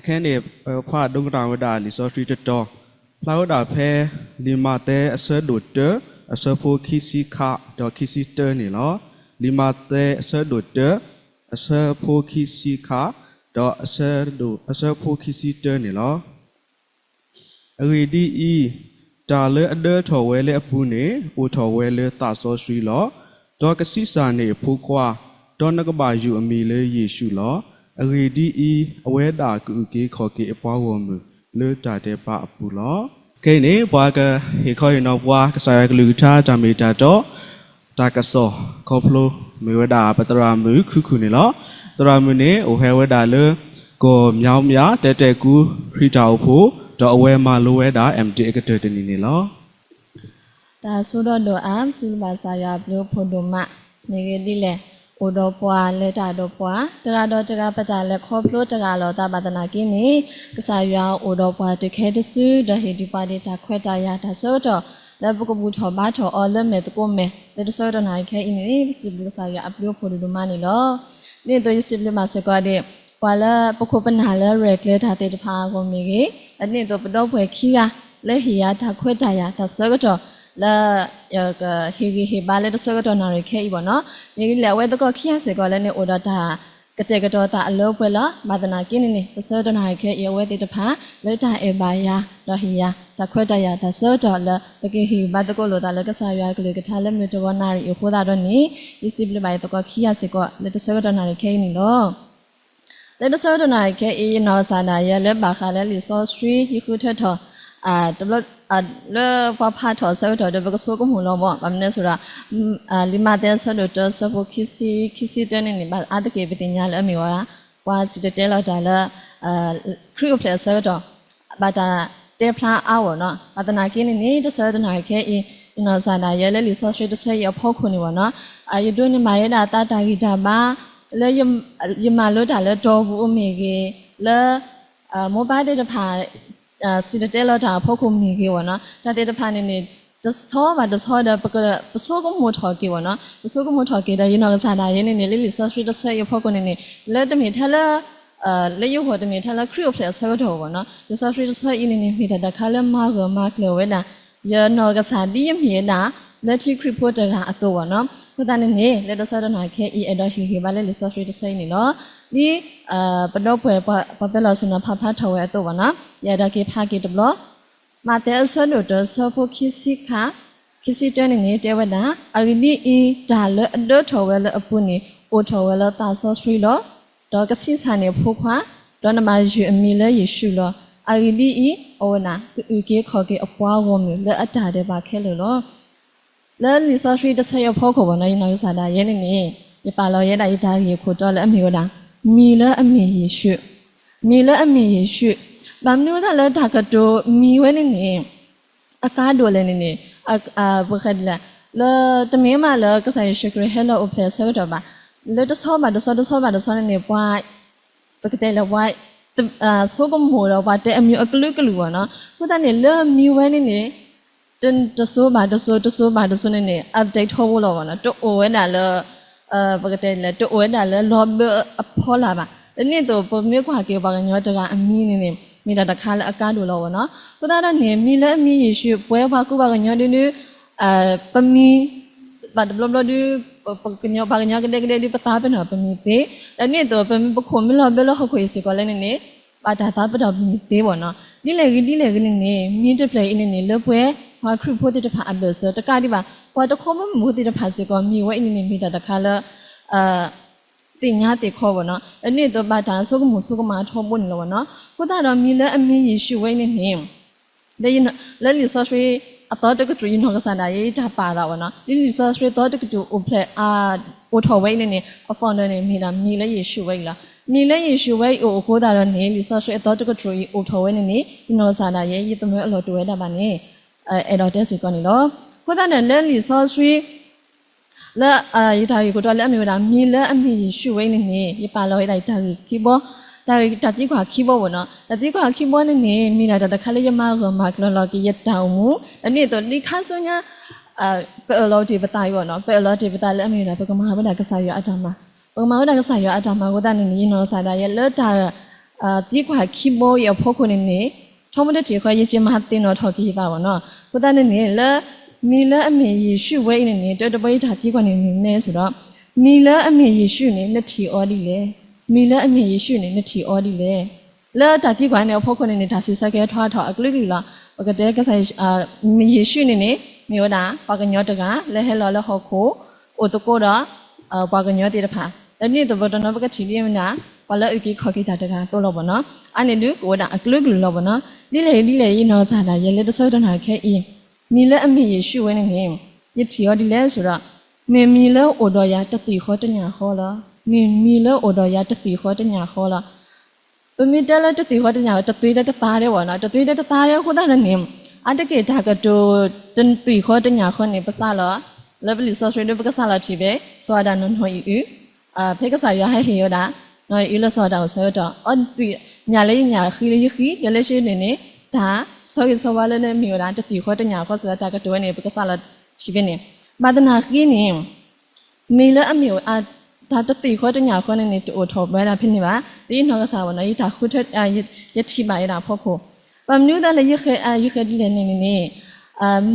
ခဲန့ၣ် ပဖးဒိကနၣ်ဝဲဒၣ်လံာ်စီဆှံတတီၤ, ဖျါဝဲဒၣ်ဖဲ လံာ်မးသဲအဆၢဒိၣ်တၢ အဆၢဖိခံဆံခါ ဒီးခံဆံတၢန့ၣ်လီၤ. လံာ်မးသဲအဆၢဒိၣ်တၢ အဆၢဖိခံဆံခါ ဒီးအဆၢဒိၣ် အဆၢဖိခံဆံတၢန့ၣ်လီၤ. အဂ့ၢ်ဒ်အံၤ, တၢ်လၢအဒၢထီၣ်ဝဲလၢအပူၤန့ၣ် အိၣ်ထီၣ်ဝဲလၢသးစီဆှံလီၤ. ဒီးကဆံးစၢ်န့ၢ်အဖိခွါ, ဒီးနကဘၣ်ယုၢ်အမံၤလၢယ့ၣ်ၡူးလီၤ. အဂ့ၢ်ဒ်အံၤ, အဝဲဒၣ်ကအုၣ်က့ၤခီၣ်က့ၤအပှၤဂီၢ်မုၢ်လၢတၢ်ဒဲးဘးအပူၤလီၤ. ခဲအံၤန့ၣ် ပှၤကဟ့ၣ်ခီဟ့ၣ်နီၤပှၤ ကစၢ်ယွၤကလုၢ်ကထါတၢ်မ့ၢ်တၢ်တီ တၢ်ကစီၣ် ခီဖျိမ့ၢ်ဝဲဒၣ်ပသရၣ်မုၣ်ခုၣ်ခုၣ်န့ၣ်လီၤ. သရၣ်မုၣ်န့ၣ် အိၣ်ဟဲဝဲဒၣ်လၢ ကီၢ်မၠီမၠၣ် တဲတဲကူ ခရံာ်တၢ်အိၣ်ဖှိၣ် ဒီးအဝဲမၤလိဝဲဒၣ် M.Div အကတၢၢ်တနံၤန့ၣ်လီၤ. တၢ်ဆိဒီးဒိၣ်အါ စံးဘျုးဘၣ်ကစၢ်ယွၤအဘျုးအဖှိၣ်ဒိၣ်မး, မ့ၢ်ဂ့ၢ်ဒ်လဲၣ်, အိၣ်ဒီးပှၤလဲၤတၢ်ဒီးပှၤ တဂၤဒီးတဂၤ ပတၢ်လဲၤခီဖျိတဂၤလီၤသးဘၣ်သနာ်က့န့ၣ်, ကစၢ်ယွၤအိၣ်ဒီးပှၤတခဲတစု ဒီးဟ့ၣ်ဒုးပှၤဒ်တၢ်ခွဲးတၢ်ယာ်တၢ်ဆၢကတီၢ် လၢပကဘူၣ်ထီၣ်ဘါထီၣ်အီၤလၢမဲာ်သကိးမဲာ် လၢတဆၢကတီၢ်နၣ်ရံၣ်ခဲအံၤန့ၣ် ပစံးဘျုးကစၢ်ယွၤအဘျုးအဖှိၣ်ဒိၣ်ဒိၣ်မးန့ၣ်လီၤ. ဒ်န့ၣ်အသိး ယစံးဘျုးဘၣ်စ့ၢ်ကီးဒ် ပှၤလၢပခိၣ်ပနၢ်လၢရဲၣ်ကျဲၤတၢ်သ့ၣ်တဖၣ်အဂီၢ်မ့ၢ်ဂ့ၤ, ဒ်န့ၣ်အသိး ပဒီပုၢ်ဝဲၢ်ခံဂၤ လၢဟ့ၣ်ယၤတၢ်ခွဲးတၢ်ယာ်တၢ်ဆၢကတီၢ် လၢ ယကဟ့ၣ်ဂံၢ်ဟ့ၣ်ဘါလၢတဆၢကတီၢ်နၣ်ရံၣ်ခဲအံၤဘၣ်နီၤ, မ့ၢ်ဂ့ၢ်ဒ်လဲၣ် အဝဲသကိးခံဂၤစ့ၢ်ကီးလၢန့ၣ် အိၣ်ဒီးတၢ်ကတဲာ်ကတီၤသးအလၢအပှဲၤလီၤ. ဘၣ်သနာ်က့န့ၣ်န့ၣ် တဆၢကတီၢ်နၣ်ရံၣ်ခဲအံၤ အဝဲသ့ၣ်တဖၣ် လၢတၢ်အဲၣ်ဘၣ်ယၤ ဒီးဟ့ၣ်ယၤ တၢ်ခွဲးတၢ်ယာ်တၢ်ဆၢကတီၢ်လၢ ပကဟ့ၣ်ဂံၢ်ဘါသကိးလိာ်သးလၢကစၢ်ယွၤအကလုၢ်ကထါလၢမုၢ်တဂီၤနၣ်ရံၣ်အံၤအဃိသတးဒီးန့ၣ်, ယစံးဘျုးဘၣ်ယသကိးခံဂၤစ့ၢ်ကီး လၢတဆၢကတီၢ်နၣ်ရံၣ်ခဲအံၤန့ၣ်လီၤ. လၢတဆၢကတီၢ်နၣ်ရံၣ်ခဲအံၤ ယနီၢ်ကစၢ်ဒၣ်ယဲလၢဘၣ်ဃးလၢလံာ်စီဆှံ ယဃုထၢထီၣ် တဘျီ လၢပှၤဖးထီၣ်အဆၢကတီၢ်ဒီး ပကဆိကမိၣ်လီၤမၢ်, ဘၣ်မနုၤအဃိဒီး လံာ်မးသဲအဆၢဒိၣ်တၢ အဆၢဖိခံဆံ ခံဆံတၢန့ၣ်န့ၣ် ဘၣ်အါသက့ၢ်ပသ့ၣ်ညါလၢအမ့ၢ်ဝဲဒၣ် ပှၤစံၣ်တဲၤတဲလီၤတၢ်လၢ ခရံာ်အိၣ်ဖျဲၣ်အဆၢကတီၢ် ဘၣ်တၢ်တဲဖျါအါဘၣ်နီၤ. ဘၣ်သနာ်က့န့ၣ်န့ၣ် တဆၢကတီၢ်နၣ်ရံၣ်ခဲအံၤ ယနီၢ်ကစၢ်ဒၣ်ယဲလၢလံာ်စီဆှံတဆၢအံၤအဖီခိၣ်န့ၣ်ဘၣ်နီၤ, ယဒိးန့ၢ်ဘၣ်ဝဲဒၣ်သးတၢ်ဂံၢ်တၢ်ဘါ လၢ ယမၤလိတၢ်လၢတီၢ်ပူၤမ့ၢ်ဂ့ၤ, လၢ မိၢ်ပၢ်သ့ၣ်တဖၣ် စံၣ်တဲၤတဲလီၤတၢ်အဖီခိၣ်မ့ၢ်ဂ့ၤဘၣ်နီၤ, တၢ်သ့ၣ်တဖၣ်န့ၣ်န့ၣ် တဆီဘၣ်တဆီဒီး ပဆိကမိၣ်ထီၣ်က့ၤဘၣ်နီၤ, ပဆိကမိၣ်ထီၣ်က့ၤဒီး ယနီၢ်ကစၢ်ဒၣ်ယဲန့ၣ်န့ၣ် လၢလံာ်စီဆှံတဆၢအံၤအဖီခိၣ်န့ၣ်န့ၣ် လၢတမ့ၢ်ထဲလၢ လၢယဂီၢ်တမ့ၢ်ထဲလၢခရံာ်အိၣ်ဖျဲၣ်အဆၢကတီၢ်ဘၣ်နီၤ, လံာ်စီဆှံတဆၢအံၤန့ၣ်န့ၣ် မ့ၢ်တၢ်တခါလၢမၤဂၢၢ်မၤကျၢၤဝဲဒၣ် ယနီၢ်ကစၢ်ဒ်ယမ့ၢ်ဝဲဒၣ် လၢထံခရံာ်ဖိတဂၤအသိးဘၣ်နီၤ. အဃိသတးန့ၣ်န့ၣ် လၢတဆၢကတီၢ်နၣ်ရံၣ်ခဲအံၤ အဲၣ်ဒိးဟ့ၣ်ဂံၢ်ဘါလၢလံာ်စီဆှံတဆၢအံၤန့ၣ်လီၤ. ဒ် ပဒီပုၢ်ဝဲၢ် ပှၤပဲာ်လီၤဆ့ၣ်နီၤဖးဖျါထီၣ်ဝဲအသိးဘၣ်နီၤ, ယအဲၣ်ဒိးက့ၤဖးက့ၤတဘျီ, မးသဲအဆၢဒိၣ်တၢ အဆၢဖိခံဆံခါ ခံဆံတၢန့ၣ်န့ၣ် တဲဝဲဒၣ်, အဂ့ၢ်ဒ်အံၤ, တၢ်လၢအဒၢထီၣ်ဝဲလၢအပူၤန့ၣ် အိၣ်ထီၣ်ဝဲလၢသးစီဆှံလီၤ. ဒီးကဆံးစၢ်န့ၢ်အဖိခွါ, ဒီးနဘၣ်ယုၢ်အမံၤလၢယ့ၣ်ၡူးလီၤ. အဂ့ၢ်ဒ်အံၤ, အဝဲဒၣ် ကအုၣ်က့ၤခီၣ်က့ၤအပှၤဂီၢ်မုၢ်လၢအတၢ်ဒဲးဘးခဲလၢာ်လီၤ. လၢလံာ်စီဆှံတဆၢအံၤအဖီခိၣ်ဘၣ်နီၤ, ယနီၢ်ကစၢ်ဒၣ်ယဲန့ၣ်န့ၣ် ယပာ်လီၤယဲဒၣ်ယတၢ်ဂ့ၢ်ခိၣ်တီလၢအမ့ၢ်ဝဲဒၣ် မံၤလၢအမ့ၢ်ယ့ၣ်ၡူး, မံၤလၢအမ့ၢ်ယ့ၣ်ၡူး, ဘၣ်မနုၤအဃိသတးလၢတၢ်ကတိၤမံၤဝဲန့ၣ်န့ၣ် အကါဒိၣ်လဲၣ်န့ၣ်န့ၣ် ပကတဲလဲၣ်, လၢတမ့ၢ်မးလၢကစၢ်ယ့ၣ်ၡူးခရံာ်ဟဲလီၤအိၣ်ဖျဲၣ်အဆၢကတီၢ်ဘၣ်, လၢတဆီဘၣ်တဆီ တဆီဘၣ်တဆီန့ၣ်န့ၣ် ပှၤ ပကတဲလဲၣ် ပှၤ ဆိကမိၣ်ဒီးပှၤတဲအမံၤအကလုာ်ကလုာ်ဘၣ်နီၤ, အဃိသတးန့ၣ် လၢမံၤဝဲန့ၣ်န့ၣ် တစိၤဘၣ်တစိၤ တစိၤဘၣ်တစိၤန့ၣ်န့ၣ် update ထီဘိလီၤဘၣ်နီၤ, တအိၣ်ဝဲဒၣ်လၢ ပကတဲလဲၣ် တအိၣ်ဝဲဒၣ်လၢလီၤဘၢအဖီလာ်ဘၣ်. ဒ်န့ၣ်အသိး ပမ့ၢ်ကွၢ်က့ၤပှၤကညီတဂၤအမံၤန့ၣ်န့ၣ် မ့ၢ်တၢ်တခါလၢအကါဒိၣ်လီၤဘၣ်နီၤ. အဃိသတးဒီးန့ၣ် မံၤလၢအမ့ၢ်ယ့ၣ်ၡူး ပဝဲပှၤကူပှၤကညီဒုဒု ပမံၤ ဘၣ်တဘျီဘျီဒု ပကညီ ပှၤကညီကဒဲကဒဲဒု ပသးပ့ၤနီၣ်ပမံၤသ့, ဒ်န့ၣ်အသိး ပခိၣ်မ့ၢ်လီၤဘၢလၢဟီၣ်ခိၣ်အံၤစ့ၢ်ကီးလဲၣ်န့ၣ်န့ၣ် ဘၣ်တၢ်သးပ့ၤနီၣ်ပမံၤသ့ဘၣ်နီၤ. ဒ်လဲၣ်ဂ့ၤဒ်လဲၣ်ဂ့ၤန့ၣ်န့ၣ် မံၤတဖျၢၣ်အံၤန့ၣ်န့ၣ် လၢပဝဲပှၤခရံာ်ဖိသ့ၣ်တဖၣ်အဘၢၣ်စၢၤတကးဒံးဘၣ် ပှၤတခီဘီမုၢ်ဖိသ့ၣ်တဖၣ်စ့ၢ်ကီး မံၤဝဲအံၤန့ၣ်န့ၣ် မ့ၢ်တၢ်တခါလၢ သ့ၣ်ညါသ့ၣ်ခီဘၣ်နီၤ, ဒ်န့ၣ်အသိးဘၣ်တၢ်ဆိကမိၣ်ဆိကမးထီဘိန့ၣ်လီၤဘၣ်နီၤ. အဃိသတးဒီးမံၤလၢအမ့ၢ်ယ့ၣ်ၡူးဝဲအံၤန့ၣ်န့ၣ် လၢလံာ်စီဆှံအသီတကတြူၢ် ယနီၢ်ကစၢ်ဒၣ်ယဲတၢ်ပာ်လီၤဘၣ်နီၤ, လၢလံာ်စီဆှံသီတကတြူၢ်အိၣ်ဖျဲၣ် အိၣ်ထီၣ်ဝဲအံၤန့ၣ်န့ၣ် အ founder န့ၣ် မ့ၢ်ဒၣ်မံၤလၢယ့ၣ်ၡူးဝဲအံၤလီၤ. မံၤလၢယ့ၣ်ၡူးဝဲအံၤအိၣ်အဃိသတးဒီးန့ၣ် လံာ်စီဆှံအသီတကတြူၢ်အံၤအိၣ်ထီၣ်ဝဲန့ၣ်န့ၣ် ယနီၢ်ကစၢ်ဒၣ်ယဲ ယသမၢအလီၢ်တအိၣ်ဝဲဒၣ်ဘၣ်န့ၣ် အဲၣ်ဒိးတဲစ့ၢ်ကီးန့ၣ်လီၤ. အဃိသတးန့ၣ် လၢလံာ်စီဆှံ လၢ ယတၢ်ဂ့ၢ်ခိၣ်တီလၢအမ့ၢ်ဝဲဒၣ် မံၤလၢအမ့ၢ်ယ့ၣ်ၡူးဝဲအံၤန့ၣ်န့ၣ် ယပာ်လီၤဝဲဒၣ်ယတၢ်ဂ့ၢ်ခံဘီ, တၢ်ဂ့ၢ်တၢ်သံကွၢ်ခံဘီဘၣ်နီၤ. တၢ်သံကွၢ်ခံဘီန့ၣ်န့ၣ် မ့ၢ်ဒၣ်တၢ်တခါလၢယမၤဂၢၢ်မၤကျၢၤလီၤက့ၤယတၢ်အိၣ်မူ ဒ်န့ၣ်အသိး ဒ်ခါဆူညါ ပအၢၣ်လီၤတ့ၢ်ပသးအံၤဘၣ်နီၤ, ပအၢၣ်လီၤတ့ၢ်ပသးလၢအမ့ၢ်ဝဲဒၣ် ပကမၤဝဲဒၣ်ကစၢ်ယွၤအတၢ်မၤ, ပကမၤဝဲဒၣ်ကစၢ်ယွၤအတၢ်မၤအဃိသတးန့ၣ်န့ၣ် ယနီၢ်ကစၢ်ဒၣ်ယဲလၢတၢ် သံကွၢ်ခံဘိအံၤအဖီခိၣ်န့ၣ်န့ၣ် ထီဘိတထံၣ်ဃီ ယက့ၤမၤသ့ၣ်နီၣ်ထီၣ်က့ၤယသးဘၣ်နီၤ. အဃိသတးန့ၣ်န့ၣ် လၢ မံၤလၢအမ့ၢ်ယ့ၣ်ၡူးဝဲအံၤန့ၣ်န့ၣ် တၢတဘီယတၢ်သံကွၢ်န့ၣ် မနုၤလဲၣ်ဆိုတော့, မံၤလၢအမ့ၢ်ယ့ၣ်ၡူးန့ၣ် နထံၣ်အီၤဒ်လဲၣ်. မံၤလၢအမ့ၢ်ယ့ၣ်ၡူးန့ၣ် နထံၣ်အီၤဒ်လဲၣ်. လၢတၢ်သံကွၢ်န့ၣ်အဖီခိၣ်န့ၣ်န့ၣ် တၢ်စံးဆၢကဲထီၣ်ထီၣ်အကလုာ်ကလုာ်လီၤ. ပကတဲကစၢ် ယ့ၣ်ၡူးန့ၣ်န့ၣ် မ့ၢ်ဝဲဒၣ် ပှၤကညီတဂၤ လၢဟဲလီၤလၢဟီၣ်ခိၣ် အိၣ်သကိးဒီး ပှၤကညီသ့ၣ်တဖၣ် ဒ်န့ၣ်အသိး ပတနီၤပကထံၣ်ဒ်မနုၤ ပှၤလၢအုၣ်က့ၤခီၣ်က့ၤတၢ်တဂၤအသိးလီၤဘၣ်နီၤ. အါန့ၣ်ဒုးကအိၣ်ဝဲဒၣ်အကလုာ်ကလုာ်လီၤဘၣ်နီၤ. ဒ်လဲၣ်ဒ်လဲၣ်အံၤ နီၢ်ကစၢ်ဒၣ်ယဲလၢတဆၢကတီၢ်နၤခဲအံၤ မံၤလၢအမ့ၢ်ယ့ၣ်ၡူးဝဲန့ၣ်န့ၣ် ယထံၣ်အီၤဒ်လဲၣ်ဆိုဒီး မ့ၢ်မံၤလၢအိၣ်ဒီးယၤတသ့ၣ်ဃီတညၣ်ဃီလီၤ. မ့ၢ်မံၤလၢအိၣ်ဒီးယၤတသ့ၣ်ဃီတညၣ်ဃီလီၤ. ပမ့ၢ်တဲလၢတသ့ၣ်ဃီတညၣ်ဃီ တသွံၣ်ဒီးတသးဒဲးဘၣ်နီၤ. တသွံၣ်ဒီးတသးဒဲးအဃိသတးန့ၣ်န့ၣ် အါတက့ၢ်တၢ်ကတိၤတသွံၣ်ဃီတညၣ်ဃီန့ၣ် ပစးလီၤ လၢပလံာ်စီဆှံဒ်ပကစးလီၤထံၣ်ဖဲ စီၤအၤဒၣ်နီၢ်နီၢ်အံၤအု ဖဲကစၢ်ယွၤဟဲဟ့ၣ်ဝဲဒၣ် နီၢ်အံၤအုလၢစီၤအၤဒၣ်အိၣ်ဆၢကတီၢ် အီၣ်သွံၣ်ညၣ်လၢယညၣ် ဃံလၢယဃံ ယလၢရှ့န့ၣ်န့ၣ် တၢ်ဆီဂ့ၤဆီဝါလၢနမ့ၢ်ဝဲဒၣ်တသွံၣ်ဃီတညၣ်ဃီ ဆိုတော့ တၢ်ကတိၤဝဲန့ၣ် ပကစးလီၤထံၣ်ဖဲန့ၣ် ဘၣ်သနာ်က့န့ၣ် မ့ၢ်လၢအမ့ၢ် တၢ်တသွံၣ်ဃီတညၣ်ဃီန့ၣ်န့ၣ် တအိၣ်ထီၣ်ဝဲဒၣ်ဖဲန့ၣ်ဘၣ်. ဒ်နီၢ်ကစၢ်ဘၣ်နီၤ ယတၢ်ဃုထၢ ယထံၣ်ဘၣ်ဝဲဒၣ်အဖီခိၣ် ဘၣ်မနုၤအဃိသတးလၢ ယဃဲဒ်လဲၣ်န့ၣ်န့ၣ်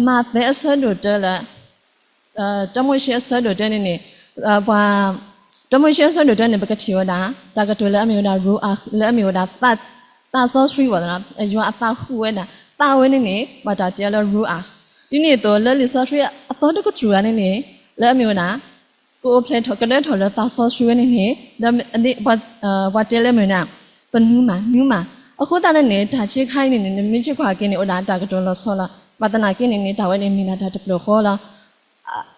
မးသဲအဆၢဒိၣ်တၢလၢ တၢမိၤၡ့အဆၢဒိၣ်တၢန့ၣ်န့ၣ် ပှၤ တၢမိၤၡ့အဆၢဒိၣ်တၢန့ၣ် ပကထံၣ်ဝဲဒၣ် တၢ်ကတိၤလၢအမ့ၢ်ဝဲဒၣ် ရူအး လၢအမ့ၢ်ဝဲဒၣ် သးစီဆှံဘၣ်သနာ် ယွၤအသးဟူးဝဲဒၣ် သးဝဲန့ၣ်န့ၣ် ဘၣ်တၢ်တဲလၢ ရူအး ဒ်န့ၣ်အသိးလၢလံာ်စီဆှံအသီတကတြူၢ်ဧါန့ၣ်န့ၣ် လၢအမ့ၢ်ဝဲဒၣ် ကအိၣ်ဖျဲၣ်ထီၣ်ကဒၢထီၣ်လၢသးစီဆှံဝဲန့ၣ်န့ၣ် ပှၤတဲလၢမ့ၢ်ဝဲဒၣ် ပနူမး နူမး အဃိသတးန့ၣ်န့ၣ် တၢ်ဆံးခါအံၤန့ၣ်န့ၣ် နမ့ၢ်က့ၤကွၢ်က့ၤန့ၣ် အိၣ်ဒၣ်တၢ်ကတိၤလီၤဆီလီၤ. ဘၣ်သနာ်က့န့ၣ်န့ၣ် တၢ်ဝဲန့ၣ်မ့ၢ်ဒၣ်တၢ်တဖျၢၣ်ဃီလီၤ.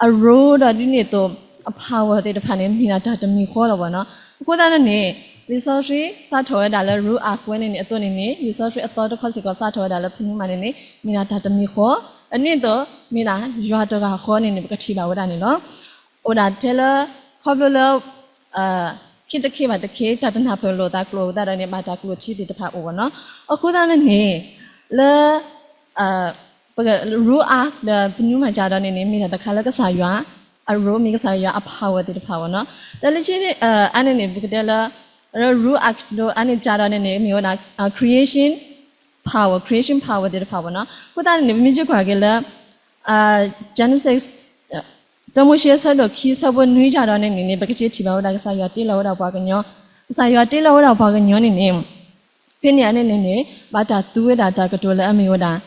အရူဒီးဒ်န့ၣ်အသိး အpowerသ့ၣ်တဖၣ်န့ၣ် မ့ၢ်ဒၣ်တၢ်တမံၤဃီလီၤဘၣ်နီၤ. အဃိသတးန့ၣ်န့ၣ် လံာ်စီဆှံစးထီၣ်ဝဲဒၣ်လၢရူအးဝဲန့ၣ်န့ၣ် အသိးန့ၣ်န့ၣ် လံာ်စီဆှံအသီတခီစ့ၢ်ကီးစးထီၣ်ဝဲဒၣ်လၢပနူမးန့ၣ်န့ၣ် မ့ၢ်ဒၣ်တၢ်တမံၤဃီ အန့ၣ်အသိး မ့ၢ်ဒၣ်ယွၤတဂၤဃီန့ၣ်န့ၣ် ပကထံၣ်ဘၣ်ဝဲဒၣ်န့ၣ်လီၤ. အိၣ်ဒၣ်ထဲလၢ ခီဖျိလၢ ခံတခ့ဘၣ်တခ့ တၢ်တနၢ်ပၢၢ်လိာ်သးကျိာ်အဃိသတးဒီးန့ၣ် ဘၣ်တၢ်ကျိာ်ထံသ့ၣ်တဖၣ်အိၣ်ဘၣ်နီၤ. အဃိသတးန့ၣ်န့ၣ် လၢ ရူအးဒီးပနူမးကဒီးန့ၣ်န့ၣ် မ့ၢ်ဒၣ်တခါလၢကစၢ်ယွၤ အရူမ့ၢ်ကစၢ်ယွၤအpowerသ့ၣ်တဖၣ်ဘၣ်နီၤ. တၢ်လၢခံန့ၣ် အါန့ၣ်န့ၣ် ပကတဲလၢ ရူအးဒီးအါန့ၣ်ကဒီးန့ၣ်န့ၣ် မ့ၢ်ဝဲဒၣ် creation power, creation powerသ့ၣ်တဖၣ်ဘၣ်နီၤ. အဃိသတးန့ၣ်န့ၣ် ပမ့ၢ်က့ၤကွၢ်က့ၤလၢ Genesis တၢမိၤၡ့အဆၢဒိၣ်ခံဆၢဖိနွံကဒီးန့ၣ်န့ၣ်န့ၣ် ပကက့ၤထံၣ်ဘၣ်ဝဲဒၣ်ကစၢ်ယွၤတ့လီၤဝဲဒၣ်ပှၤကညီ, ကစၢ်ယွၤတ့လီၤဝဲဒၣ်ပှၤကညီန့ၣ်န့ၣ် ဖဲန့ၣ်အန့ၣ်န့ၣ်န့ၣ် ဘၣ်တၢ်သူဝဲဒၣ်တၢ်ကတိၤလၢအမ့ၢ်ဝဲဒၣ်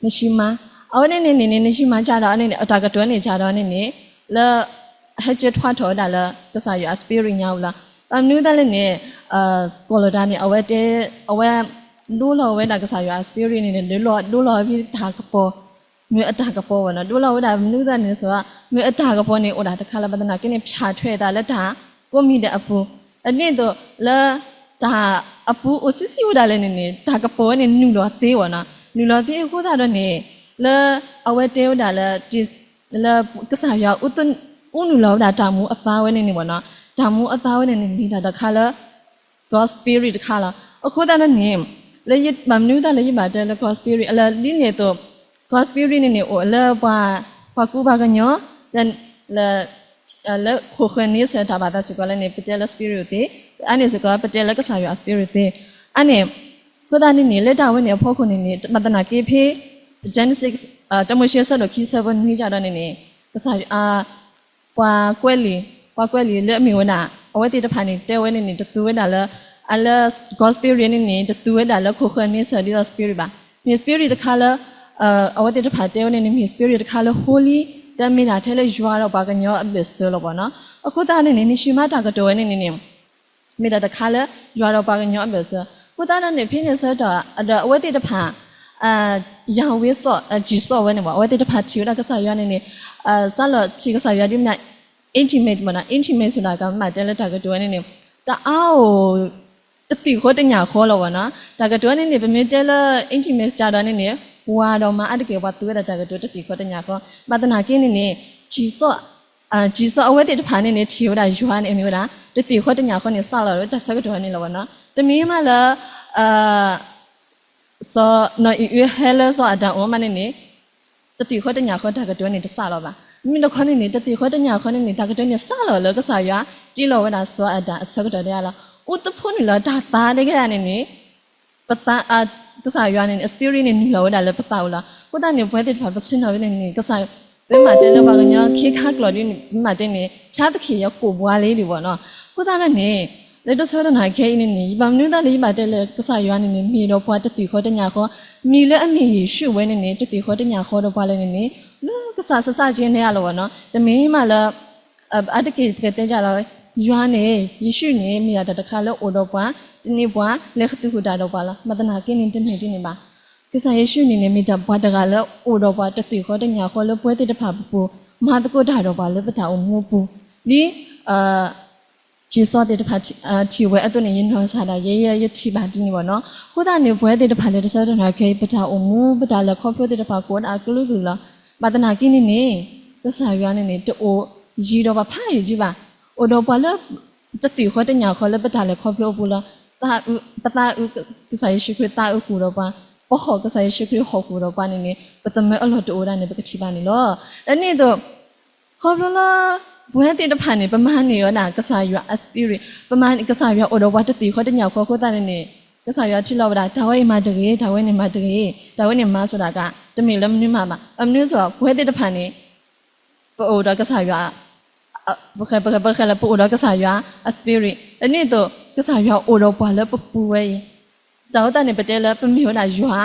နဟံးမါ, အဝဲန့ၣ်န့ၣ်န့ၣ်န့ၣ် နဟံးမါကဒီးန့ၣ်န့ၣ် တၢ်ကတိၤန့ၣ်ကဒီးန့ၣ်န့ၣ် လၢ ဟဲက့ၤထွါထီၣ်ဝဲဒၣ်လၢ ကစၢ်ယွၤအspiritညါဝဲလီၤ. ဘၣ်မနုၤအဃိသတးလဲၣ်န့ၣ် scholarတဂၤန့ၣ် အဝဲတဲ အဝဲ ဒိလီၤဝဲဒၣ်ကစၢ်ယွၤအspiritန့ၣ်န့ၣ် ဒိလီၤ ဒိလီၤဝဲဖဲတၢ်ကပီၤ မ့ၢ်အတၢ်ကပီၤဘၣ်နီၤ. ဒိလီၤဝဲဒၣ်မနုၤအဃိသတးန့ၣ် ဆိုတော့ မ့ၢ်အတၢ်ကပီၤန့ၣ် အိၣ်ဒၣ်တခါလၢ ဘၣ်သနာ်က့န့ၣ် ဖၠးထွဲအသးလၢတၢ်ကိးမံၤဒဲးအပူၤ, အန့ၣ်အသိးလၢ တၢ်အပူၤအိၣ်ဆံးဆံးဝဲဒၣ်လဲၣ်န့ၣ်န့ၣ် တၢ်ကပီၤဝဲန့ၣ် နုာ်လီၤသ့ဘၣ်နီၤ. နုာ်လီၤသ့အဃိသတးဒီးန့ၣ် လၢအဝဲတဲဝဲဒၣ်လၢ လၢကစၢ်ယွၤ အူနုာ်လီၤဝဲဒၣ်တၢ်မူအသါဝဲန့ၣ်န့ၣ်ဘၣ်နီၤ. တၢ်မူအသါဝဲန့ၣ်န့ၣ် မ့ၢ်တၢ်တခါလၢ God spirit တခါလီၤ. အဃိသတးန့ၣ်န့ၣ် လၢယ ဘၣ်မနုၤအဃိသတးလၢယဘၣ်တဲလၢ God spirit လၢဒ်န့ၣ်အသိး God spirit န့ၣ်န့ၣ် အိၣ်လၢပှၤ ပှၤကူပှၤကညီ လၢ လၢ လၢခိၣ်ဃၢၤန့ဆၢၣ်တၢ်ဘၣ်သးစ့ၢ်ကီးလၢန့ၣ် ပတဲလၢ spirit သ့, အန့ၣ်စ့ၢ်ကီး ပတဲလၢကစၢ်ယွၤအ spirit သ့. အန့ၣ် အဃိသတးန့ၣ်န့ၣ် လၢတၢ်ဝဲန့ၣ်အဖီခိၣ်န့ၣ်န့ၣ် ဘၣ်သနာ်က့ဖဲ Genesis တၢမိၤၡ့အဆၢဒိၣ်ခံဆၢဖိနွံကဒီးန့ၣ်န့ၣ် ကစၢ်ယွၤ ပှၤကွဲးလံာ် ပှၤကွဲးလံာ်လၢအမ့ၢ်ဝဲဒၣ် အဝဲသ့ၣ်တဖၣ်န့ၣ် တဲဝဲန့ၣ်န့ၣ် တသူဝဲဒၣ်လၢ အလၢ God spirit န့ၣ်န့ၣ် တသူဝဲဒၣ်လၢခိၣ်ဃၢၤန့ဆၢၣ်ဒ်သိး spirit ဘၣ်. မ့ၢ် spirit တခါလၢ အဝဲသ့ၣ်တဖၣ်တဲဝဲန့ၣ်န့ၣ် မ့ၢ် spirit တခါလၢ holy ဒီးမ့ၢ်ဒၣ်ထဲလၢယွၤဒီးပှၤကညီအဘၢၣ်စၢၤလီၤဘၣ်နီၤ. အဃိသတးန့ၣ်န့ၣ် နဟံးမါတၢ်ကတိၤဝဲန့ၣ်န့ၣ်န့ၣ် မ့ၢ်ဒၣ်တခါလၢ ယွၤဒီးပှၤကညီအဘၢၣ်စၢၤ. အဃိသတးန့ၣ်န့ၣ် ဖဲန့ၣ်ဆၢကတီၢ် ဒီးအဝဲသ့ၣ်တဖၣ် ယၤဝ့စီၣ် ကံၢ်စီၣ်ဝဲန့ၣ်ဘၣ် အဝဲသ့ၣ်တဖၣ်ထံၣ်ဝဲဒၣ်ကစၢ်ယွၤန့ၣ်န့ၣ် စးလီၤထံၣ်ကစၢ်ယွၤဒ်မနုၤ intimate ဘၣ်နီၤ. intimate ဆိုတာက မ့ၢ်တဲလၢတၢ်ကတိၤဝဲန့ၣ်န့ၣ် တအါအိၣ် တသံၣ်ဃီတညၣ်ဃီလီၤဘၣ်နီၤ. တၢ်ကတိၤဝဲန့ၣ်န့ၣ် ပမ့ၢ်တဲလၢ intimate ကဒီးန့ၣ်န့ၣ် ပှၤဒီးမါအါတက့ၢ် ပှၤသူဝဲဒၣ်တၢ်ကတိၤတသံၣ်ဃီတညၣ်ဃီ. ဘၣ်သနာ်က့န့ၣ်န့ၣ် ကံၢ်စီၣ် ကံၢ်စီၣ်အဝဲသ့ၣ်တဖၣ်န့ၣ်န့ၣ် ထံၣ်ဝဲဒၣ်ယွၤန့ၣ် မ့ၢ်ဝဲဒၣ် တသံၣ်ဃီတညၣ်ဃီန့ၣ် စးလီၤလၢတၢ်ဆၢကတီၢ်န့ၣ်လီၤဘၣ်နီၤ. တမ့ၢ်မးလၢ စီၤနီၢ်အံၤအုဟဲလၢစီၤအၤဒၣ်အအိၣ်မးန့ၣ်န့ၣ် တသံၣ်ဃီတညၣ်ဃီတၢ်ကတိၤန့ၣ်တစးလီၤဘၣ်. မ့ၢ်တခီန့ၣ်န့ၣ် တသံၣ်ဃီတညၣ်ဃီန့ၣ်န့ၣ် တၢ်ကတိၤန့ၣ်စးလီၤလၢကစၢ်ယွၤ တ့လီၤဝဲဒၣ်စီၤအၤဒၣ်အဆၢကတီၢ်ဒၣ်လီၤ. အိၣ်သဖိန့ၣ်လီၤတၢ်သါတဂ့ၤဒၣ်န့ၣ်န့ၣ် ပသး ကစၢ်ယွၤန့ၣ်န့ၣ် spirit န့ၣ် နုာ်လီၤဝဲဒၣ်လၢပသးအိၣ်လီၤ. အဃိသတးန့ၣ် ပဝဲသ့ၣ်တဖၣ် ပဆ့ၣ်နီၤဝဲန့ၣ်န့ၣ် ကစၢ် ပမ့ၢ်တဲလၢပှၤကညီခ့ခါကျိာ်ဒ်န့ၣ် ပမ့ၢ်တဲန့ၣ် ဖျားသခင် ယကိာ်ပှၤလံဒံးဘၣ်နီၤ. အဃိသတးန့ၣ် လၢတၢ်ဆၢကတီၢ်ခဲအံၤန့ၣ်န့ၣ် ယဘၣ်မနုၤသတးလၢယဘၣ်တဲလၢကစၢ်ယွၤန့ၣ်န့ၣ် မ့ၢ်ဒီးပှၤတသ့ၣ်ဃီတညၣ်ဃီ, မံၤလၢအမ့ၢ်ယ့ၣ်ၡူးဝဲန့ၣ်န့ၣ် တသ့ၣ်ဃီတညၣ်ဃီဒီးပှၤလဲၣ်န့ၣ်န့ၣ် လၢကစၢ်စစ့န့ၣ်အလီၢ်ဘၣ်နီၤ. တမ့ၢ်မးလၢ အါတက့ၢ်ပကတဲဒ်လီၤ ယွၤန့ၣ် ယ့ၣ်ၡူးန့ၣ် မ့ၢ်ဒၣ်တၢ်တခါလၢအိၣ်ဒီးပှၤ, တန့ၢ်ပှၤ, လဲၤဃုာ်သူၣ်ဃုာ်တၢ်ဒီးပှၤလီၤ. ဘၣ်သနာ်က့န့ၣ် တမ့ၢ်ဒ်န့ၣ်ဘၣ်. ကစၢ်ယ့ၣ်ၡူးန့ၣ်န့ၣ် မ့ၢ်တၢ်ပှၤတဂၤလၢအိၣ်ဒီးပှၤတသ့ၣ်ဃီတညၣ်ဃီလၢပဝဲသ့ၣ်တဖၣ်ပပူၤ, မၤသကိးတၢ်ဒီးပှၤလၢပတၢ်အိၣ်မူအပူၤ, ဒ် က့ၤစီသ့ၣ်တဖၣ်ထံၣ်ဝဲအသိးန့ၣ် ယနီၢ်ကစၢ်ဒၣ်ယဲ ယထံၣ်ဘၣ်ဒ်န့ၣ်ဘၣ်နီၤ. အဃိသတးန့ၣ် ပဝဲသ့ၣ်တဖၣ်လၢတဆၢကတီၢ်ခဲအံၤ ပတၢ်အိၣ်မူ ပတၢ်လဲၤခီဖျိသ့ၣ်တဖၣ် ကအိၣ်ဒၣ်အကလုာ်ကလုာ်လီၤ. ဘၣ်သနာ်က့န့ၣ်န့ၣ် ကစၢ်ယွၤန့ၣ်န့ၣ် တအိၣ်ယံၤဒီးပှၤဖးယံၤကံဘၣ်. အိၣ်ဒီးပှၤလၢ တသ့ၣ်ဃီတညၣ်ဃီလၢပတၢ်လဲၤခီဖျိအပူၤလၢ ပသးအုးကစၢ်ယ့ၣ်ၡူးခရံာ်သးအုးဃုာ်ဒီးပှၤ, ပဟီၣ်ကစၢ်ယ့ၣ်ၡူးခရံာ်ဟီၣ်ဃုာ်ဒီးပှၤန့ၣ်န့ၣ် ပသမၢအလီၢ်တအိၣ်ဝဲဒၣ်န့ၣ် ပကထံၣ်ဘၣ်န့ၣ်လီၤ. ဒ်န့ၣ်အသိး ခီဖျိလၢ ပဝဲသ့ၣ်တဖၣ်န့ၣ် ပမၤန့ၢ်ဝဲဒၣ်ကစၢ်ယွၤအ spirit, ပမၤ ကစၢ်ယွၤအိၣ်ဒီးပှၤတသ့ၣ်ဃီတညၣ်ဃီအဃိသတးန့ၣ်န့ၣ် ကစၢ်ယွၤထံၣ်လိာ်ဝဲဒၣ် တၢ်ဝဲအံၤမၤတဂ့ၤ, တၢ်ဝဲန့ၣ်မၤတဂ့ၤ, တၢ်ဝဲန့ၣ်မၤဆိဒၣ်ကါ, တမ့ၢ်လၢမနုၤမးဘၣ်. ဘၣ်မနုၤအဃိ ပဝဲသ့ၣ်တဖၣ်န့ၣ် ပအိၣ်ဒီးကစၢ်ယွၤ ပ ပ ပဃဲလၢပအိၣ်ဒီးကစၢ်ယွၤအ spirit ဒ်န့ၣ်အသိး ကစၢ်ယွၤအိၣ်ဒီးပှၤလၢပပူၤဝဲအံၤ, တၢ်အဃိသတးန့ၣ် ပတဲလၢပမ့ၢ်ဝဲဒၣ်ယွၤ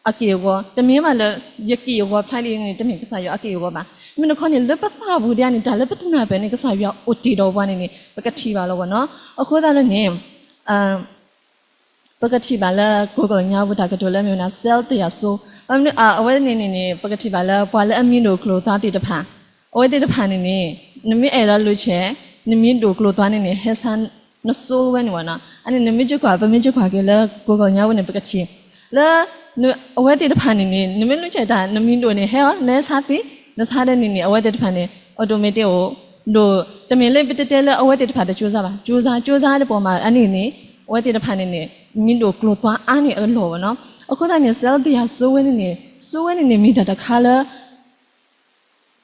အက့ၢ်အဂီၤ, တမ့ၢ်ဘၣ်လၢ ယက့ၢ်အဂီၤဖျါဒ်န့ၣ် တမ့ၢ်ကစၢ်ယွၤအက့ၢ်အဂီၤဘၣ်. မ့ၢ်တခီန့ၣ် လၢပသးပူၤဒ်န့ၣ် တၢ်လၢပတနၢ်ပၢၢ်န့ၣ် ကစၢ်ယွၤအိၣ်တ့ၢ်ဒီးပှၤန့ၣ်န့ၣ် ပကထံၣ်ဘၣ်လီၤဘၣ်နီၤ. အဃိသတးန့ၣ် ပကထံၣ်ဘၣ်လၢ ကိၣ်ကီၢ်ညါပူၤတၢ်ကတိၤလၢမ့ၢ်ဝဲဒၣ် စဲးလ်တယၤစိ, အဝဲန့ၣ်န့ၣ်န့ၣ် ပကထံၣ်ဘၣ်လၢ ပှၤလၢအမံၤဒိၣ်ကျိၤသွါသ့ၣ်တဖၣ်, အဝဲသ့ၣ်တဖၣ်န့ၣ်န့ၣ် နမ့ၢ်အဲၣ်ဒိးလူၤဆဲး နမံၤဒိၣ်ကျိၤသွါန့ၣ်န့ၣ် ဟဲဆါနစိဝဲန့ၣ်ဝဲနီၤ. အန့ၣ် နမ့ၢ်ကကွၢ် ပမ့ၢ်ကကွၢ်က့ၤလၢ ကိၣ်ကီၢ်ညါပူၤန့ၣ် ပကထံၣ် လၢ အဝဲသ့ၣ်တဖၣ်န့ၣ်န့ၣ် နမ့ၢ်လူၤဆဲးတၢ် နမံၤဒိၣ်န့ၣ် ဟဲအီၤ နဟဲဆါသ့, နဆါဒ်န့ၣ်န့ၣ် အဝဲသ့ၣ်တဖၣ်န့ၣ် automatic အိၣ် ဒိၣ်, တမ့ၢ်လၢပတဲတဲလၢအဝဲသ့ၣ်တဖၣ်တကၠိစါဘၣ်, ကၠိစါ ကၠိစါတပှၤမး အန့ၣ်န့ၣ် အဝဲသ့ၣ်တဖၣ်န့ၣ်န့ၣ် မံၤဒိၣ်ကျိၤသွါအါန့ၢ်အလီၢ်ဘၣ်နီၤ. အဃိသတးန့ၣ် စဲးလ်တယၤစိဝဲန့ၣ်န့ၣ် စိဝဲန့ၣ်န့ၣ် မ့ၢ်တၢ်တခါလၢ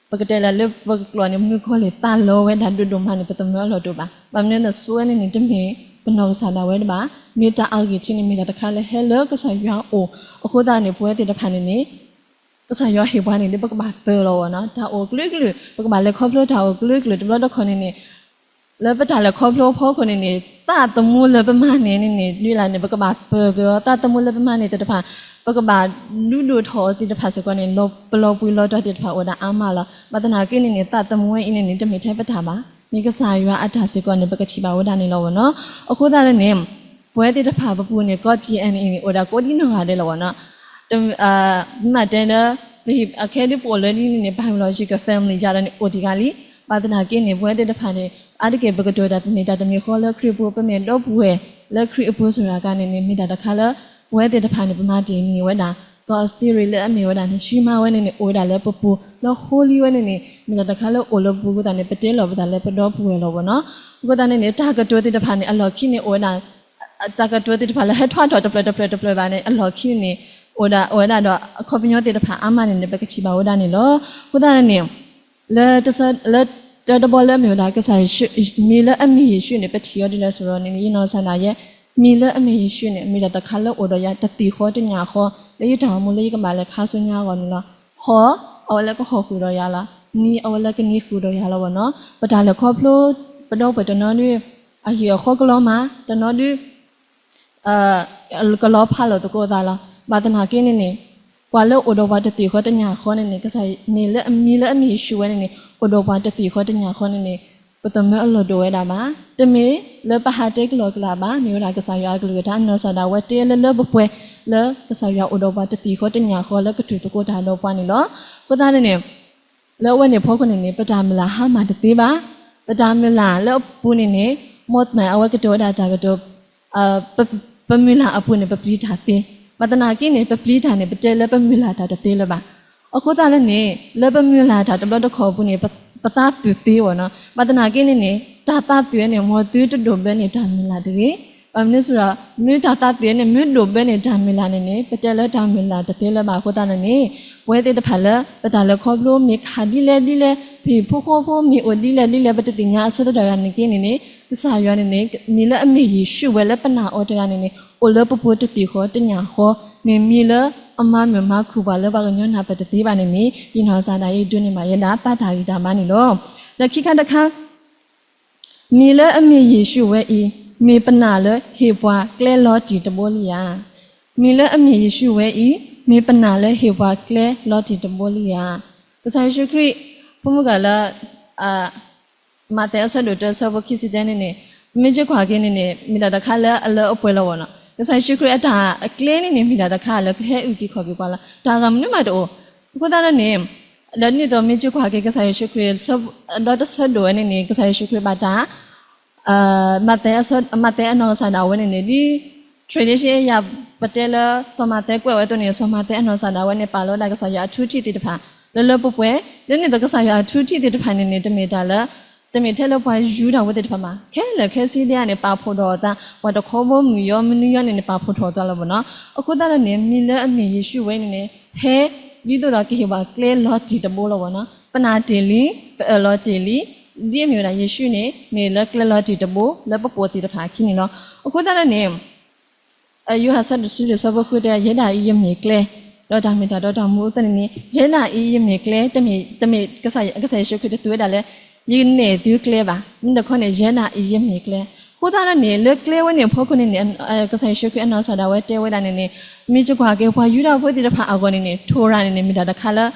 ပကတဲလၢ လၢပကကျိာ်န့ၣ် မုၢ်ကီၢ်လံၢ်သးလီဝဲဒၣ်ဒိၣ်ဒိၣ်မးန့ၣ် ပသမၢအလီၢ်တအိၣ်ဘၣ်. ဘၣ်မနုၤလဲၣ် စိဝဲန့ၣ်န့ၣ် တမ့ၢ်ပနီၢ်ကစၢ်ဒၣ်ဝဲတဘၣ်, မ့ၢ်တၢ်အဂ့ၢ်ထံးန့ၣ် မ့ၢ်တၢ်တခါလၢဟဲလၢကစၢ်ယွၤအအိၣ်. အဃိသတးန့ၣ် ပဝဲသ့ၣ်တဖၣ်န့ၣ်န့ၣ် ကစၢ်ယွၤဟ့ၣ်ပှၤန့ၣ် ဒ်ပကဘၣ်ပၢလီၤဝဲနီၤ, တၢ်အိၣ်ကလုာ်ကလုာ် ပကဘၣ်လဲၤခီဖျိတၢ်အိၣ်ကလုာ်ကလုာ် တဘျီတခီၣ်န့ၣ်န့ၣ် လၢပတၢ်လဲၤခီဖျိအဖီခိၣ်န့ၣ်န့ၣ် သးသမူလၢပမၤန့ၢ်န့ၣ်န့ၣ် ဒ်လဲၣ်န့ၣ် ပကဘၣ်ပၢက့ၤအီၤ, သးသမူလၢပမၤန့ၢ်သ့ၣ်တဖၣ် ပကဘၣ်ဒုးဒိၣ်ထီၣ်အီၤသ့ၣ်တဖၣ်စ့ၢ်ကီးန့ၣ် ပလီၤပှံၤလီၤတီၤသ့ၣ်တဖၣ်အိၣ်ဒၣ်အါမးလီၤ. ဘၣ်သနာ်က့န့ၣ်န့ၣ် သးသမူဝဲအံၤန့ၣ်န့ၣ် တမ့ၢ်ထဲပတၢ်ဘၣ်, မ့ၢ်ကစၢ်ယွၤအတၢ်စ့ၢ်ကီးန့ၣ် ပကထံၣ်ဘၣ်ဝဲဒၣ်န့ၣ်လီၤဝဲနီၤ. အဃိသတးန့ၣ်န့ၣ် ပဝဲသ့ၣ်တဖၣ်ပပူၤန့ၣ် ကီၢ် တီၣ်အဲၣ်အ့ၣ် န့ၣ် အိၣ်ဒၣ်ကိးဒ်နီၢ်ဂၤဒဲးလီၤဝဲနီၤ. မ့ၢ်တဲလၢ အခဲဒ်ပအိၣ်လၢဒ်န့ၣ်န့ၣ် biological family ယၤဒီးန့ၣ် အိၣ်တဂၤလံ. ဘၣ်သနာ်က့န့ၣ် ပဝဲသ့ၣ်တဖၣ်န့ၣ် အါတက့ၢ်ပကတိၤတၢ် ပမ့ၢ်တၢ်တမံၤဃီလၢခရံာ်ပူၤ ပမ့ၢ်ဒီပုၢ်ဝဲၢ်လၢခရံာ်အပူၤစ့ၢ်ကီးန့ၣ်န့ၣ် မ့ၢ်တၢ်တခါလၢ ပဝဲသ့ၣ်တဖၣ်န့ၣ် ပမၤတ့ၢ်န့ၢ်ဝဲဒၣ် ကီၢ် spirit လၢအမ့ၢ်ဝဲဒၣ်န့ၣ် ရှံမါဝဲန့ၣ်န့ၣ် အိၣ်ဝဲဒၣ်လၢပပူၤ လၢ holy ဝဲန့ၣ်န့ၣ် မ့ၢ်တၢ်တခါလၢအိၣ်လၢပပူၤအဃိသတးန့ၣ် ပတဲလီၤပသးလၢပဒီပုၢ်ဝဲၢ်လီၤဝဲနီၤ. အဃိသတးန့ၣ်န့ၣ် တၢ်ကတိၤသ့ၣ်တဖၣ်န့ၣ် အလီၢ်ခံန့ၣ်အိၣ်ဝဲဒၣ် တၢ်ကတိၤသ့ၣ်တဖၣ်လၢဟဲထီၣ်ထီၣ်တဖျၢၣ်တဖျၢၣ်တဖျၢၣ်ဘၣ်န့ၣ် အလီၢ်ခံန့ၣ်န့ၣ် အိၣ်ဒၣ် အိၣ်ဝဲဒၣ်ဒီးအခီပညီသ့ၣ်တဖၣ်အါမးန့ၣ်န့ၣ် ပကထံၣ်ဘၣ်ဝဲဒၣ်န့ၣ်လီၤ. အဃိသတးန့ၣ်န့ၣ် လၢ လၢတၢတဘီလၢအမ့ၢ်ဝဲဒၣ် ကစၢ်ယ့ၣ်ၡူး မံၤလၢအမ့ၢ်ယ့ၣ်ၡူးန့ၣ် ပထံၣ်အီၤဒ်လဲၣ်ဆိုတော့န့ၣ် ယနီၢ်ကစၢ်ဒၣ်ယဲ မံၤလၢအမ့ၢ်ယ့ၣ်ၡူးန့ၣ် မ့ၢ်တၢ်တခါလၢအိၣ်ဒီးယၤတသ့ၣ်ဃီတညၣ်ဃီ လၢယတၢ်အိၣ်မူလၢယကဘၣ်လဲၤခါဆူညါအဂီၢ်န့ၣ်လီၤ. ဟီၣ် အဝဲလၢကဟီၣ်ဃုာ်ဒီးယၤလီၤ. နံၤ အဝဲလၢကနံၤဃုာ်ဒီးယၤလီၤဝဲနီၤ. ပတၢ်လဲၤခီဖျိ ပဒီပုၢ်ဝဲၢ်တနီၤဒုး အဟံၣ်အဃီကလီၤမး တနီၤဒုး ကလီၤဖးလိာ်သကိးသးလီၤ. ဘၣ်သနာ်က့န့ၣ်န့ၣ် ပှၤလၢအိၣ်ဒီးပှၤတသ့ၣ်ဃီတညၣ်ဃီန့ၣ်န့ၣ် ကစၢ်မ့ၢ်လၢအမံၤလၢအမ့ၢ်ယ့ၣ်ၡူးဝဲန့ၣ်န့ၣ် အိၣ်ဒီးပှၤတသ့ၣ်ဃီတညၣ်ဃီန့ၣ်န့ၣ် ပသမၢအလီၢ်ဒိၣ်ဝဲဒၣ်ဘၣ်. တမ့ၢ်လၢပဟးတဲကလီၢ်ကလးဘၣ်, မ့ၢ်ဝဲဒၣ်ကစၢ်ယွၤအကလုၢ်ကထါ နီၢ်ကစၢ်ဒၣ်ဝဲတဲလၢလၢပှဲၤပှဲၤ လၢကစၢ်ယွၤအိၣ်ဒီးပှၤတသ့ၣ်ဃီတညၣ်ဃီလၢကထူၣ်သကိးတၢ်ဒီးပှၤန့ၣ်လီၤ. အဃိသတးန့ၣ်န့ၣ် လၢအဝဲန့ၣ်အဖီခိၣ်န့ၣ်န့ၣ် ပတၢ်မုၢ်လၢ်ဟါမၢ်တသ့ဘၣ်. ပတၢ်မုၢ်လၢ်လၢအပူၤန့ၣ်န့ၣ် မ်သနာ်အဝဲကတိၤဝဲဒၣ်တၢ်ကတိၤ ပမုၢ်လၢ်အပူၤန့ၣ် ပပျံၤတၢ်သ့. ဘၣ်သနာ်က့န့ၣ် ပပျံၤတၢ်န့ၣ် ပတဲလၢပမုၢ်လၢ်တၢ်တသ့လၢၤဘၣ်. အဃိသတးလၢန့ၣ် လၢပမုၢ်လၢ်တၢ်တဘျီတခီၣ်အပူၤန့ၣ် ပသးသုးသ့ဝဲနီၤ. ဘၣ်သနာ်က့န့ၣ်န့ၣ် တၢ်သးသုးဝဲန့ၣ် မ်သုတဒိးဘၢန့ၢ်တၢ်မုၢ်လၢ်တဂ့ၤ. ဘၣ်မနုၤအဃိဒီး မ့ၢ်တၢ်သးသုးဝဲန့ၣ် မ့ၢ်ဒိးဘၢန့ၢ်တၢ်မုၢ်လၢ်န့ၣ်န့ၣ် ပတဲလၢတၢ်မုၢ်လၢ်တသ့လၢၤဘၣ်အဃိသတးန့ၣ်န့ၣ် ပဝဲသ့ၣ်တဖၣ်လၢ ပတၢ်လဲၤခီဖျိမ့ၢ်ခးဒ်လဲၣ်ဒ်လဲၣ် ပဟံၣ်ဖိဃီဖိမ့ၢ်အိၣ်ဒ်လဲၣ်ဒ်လဲၣ် ပတသ့ၣ်ညါအဆၢကတီၢ်ဂၤန့ၣ်က့န့ၣ်န့ၣ် ကစၢ်ယွၤန့ၣ်န့ၣ် မ့ၢ်လၢအမ့ၢ်ယ့ၣ်ၡူးဝဲလၢပနာ်အီၤတဂၤန့ၣ်န့ၣ် အိၣ်လၢပပူၤတသ့ၣ်ဃီတညၣ်ဃီ, မ့မ့ၢ်လၢအမၤမုာ်မၤခုၣ်ပှၤလၢပှၤကညီနၢ်ပၢၢ်တသ့ဘၣ်န့ၣ်န့ၣ် ယနီၢ်ကစၢ်ဒၣ်အံၤဒိးန့ၢ်ဘၣ်ယဲဒၣ်ပာ်တၢ်ဂံၢ်တၢ်ဘါန့ၣ်လီၤ. ဒီးခံခါတခါ မ့ၢ်လၢအမ့ၢ်ယ့ၣ်ၡူးဝဲအံၤ မ့ၢ်ပနာ်လၢဟ့ၣ်ပှၤကျဲလီၤတံၢ်တဘိလံဧါ. မ့ၢ်လၢအမ့ၢ်ယ့ၣ်ၡူးဝဲအံၤ မ့ၢ်ပနာ်လၢဟ့ၣ်ပှၤကျဲလီၤတံၢ်တဘိလံဧါ. ကစၢ်ယ့ၣ်ၡူးခရံာ် ဖိမုၣ်ဂၤလၢ မးသဲအဆၢဒိၣ်တၢဆၢဖိခံဆံတၢန့ၣ်န့ၣ် ပမ့ၢ်က့ၤကွၢ်က့ၤန့ၣ်န့ၣ် မ့ၢ်တၢ်တခါလၢအလၢအပှဲၤလီၤဘၣ်နီၤ. ကစၢ်ယ့ၣ်ၡူးခရံာ်အတၢ်အကျဲန့ၣ်န့ၣ် မ့ၢ်တၢ်တခါလၢကဟဲအုၣ်က့ၤခီၣ်က့ၤပှၤလီၤ. တၢ်ဂၤမနုၤမးတအိၣ်. အဃိသတးဒီးန့ၣ် ဒီးဒ်သိးမ့ၢ်က့ၤကွၢ်က့ၤကစၢ်ယ့ၣ်ၡူးခရံာ် ဒီတဆၢဒိၣ်ဝဲန့ၣ်န့ၣ် ကစၢ်ယ့ၣ်ၡူးခရံာ်ဘၣ်တၢ် မးသဲအနီၢ်ကစၢ်ဒၣ်ဝဲန့ၣ်န့ၣ် ဒ် tradition အရ ပတဲလၢ စီၤမးသဲကွဲးဝဲအသိးန့ၣ် စီၤမးသဲအနီၢ်ကစၢ်ဒၣ်ဝဲန့ၣ် ပာ်လီၤဝဲဒၣ်ကစၢ်ယွၤအထူထံးသ့ၣ်တဖၣ် လၢလၢပှဲၤပှဲၤ, ဒ်န့ၣ်အသိးကစၢ်ယွၤအထူထံးသ့ၣ်တဖၣ်န့ၣ်န့ၣ် တမ့ၢ်တၢ်လၢ တမ့ၢ်ထဲလၢပှၤယူဒၤဖိသ့ၣ်တဖၣ်ဘၣ်. ခဲလၢာ်ခဲဆ့ဒ်အံၤန့ၣ် ပာ်ဖှိၣ်ထီၣ်အသး ပှၤတခီဘီမုၢ်ယီမနုၤယီန့ၣ်န့ၣ် ပာ်ဖှိၣ်ထီၣ်အသးလီၤဘၣ်နီၤ. အဃိသတးဒီးန့ၣ် မ့ၢ်လၢအမ့ၢ်ယ့ၣ်ၡူးဝဲန့ၣ်န့ၣ် ဟဲ ဒ်သိးဒီးကဟ့ၣ်ပှၤကျဲလီၤတံၢ်တဘိလီၤဘၣ်နီၤ. ပနာ်တ့ၢ်လံ, ပအၢၣ်လီၤတ့ၢ်လံ, ဒ်အမ့ၢ်ဝဲဒၣ်ယ့ၣ်ၡူးန့ၣ် မ့ၢ်လၢကျဲလီၤတံၢ်တဘိ လၢပပိာ်သ့ၣ်တဖၣ်အခံန့ၣ်လီၤ. အဃိသတးဒီးန့ၣ် ယိၤဟၣ်ဆၢဒိၣ်တဆံလွံၢ်ဆၢဖိဃုတဲ ယဲဒၣ်အံၤယမ့ၢ်ကျဲ, ဒီးတၢ်မ့ၢ်တၢ်တီတၢ်မူအသိးန့ၣ်န့ၣ် ယဲဒၣ်အံၤယမ့ၢ်ကျဲ, တမ့ၢ် တမ့ၢ် ကစၢ်ယ့ၣ်ၡူးခရံာ်တသူဝဲဒၣ်လၢ ယကနဲၣ်သုကျဲဘၣ်. မ့ၢ်တခီန့ၣ် ယဲဒၣ်အံၤယမ့ၢ်ကျဲ. အဃိသတးဒီးန့ၣ် လၢကျဲဝဲန့ၣ်အဖီခိၣ်န့ၣ်န့ၣ် ကစၢ်ယ့ၣ်ၡူးခရံာ်အနီၢ်ကစၢ်ဒၣ်ဝဲတဲဝဲဒၣ်န့ၣ်န့ၣ် မ့ၢ်ကကွၢ်က့ၤပှၤယူဒၤဖိသ့ၣ်တဖၣ်အဂီၢ်န့ၣ်န့ၣ် ထိၣ်ရၤန့ၣ်န့ၣ် မ့ၢ်တၢ်တခါလၢ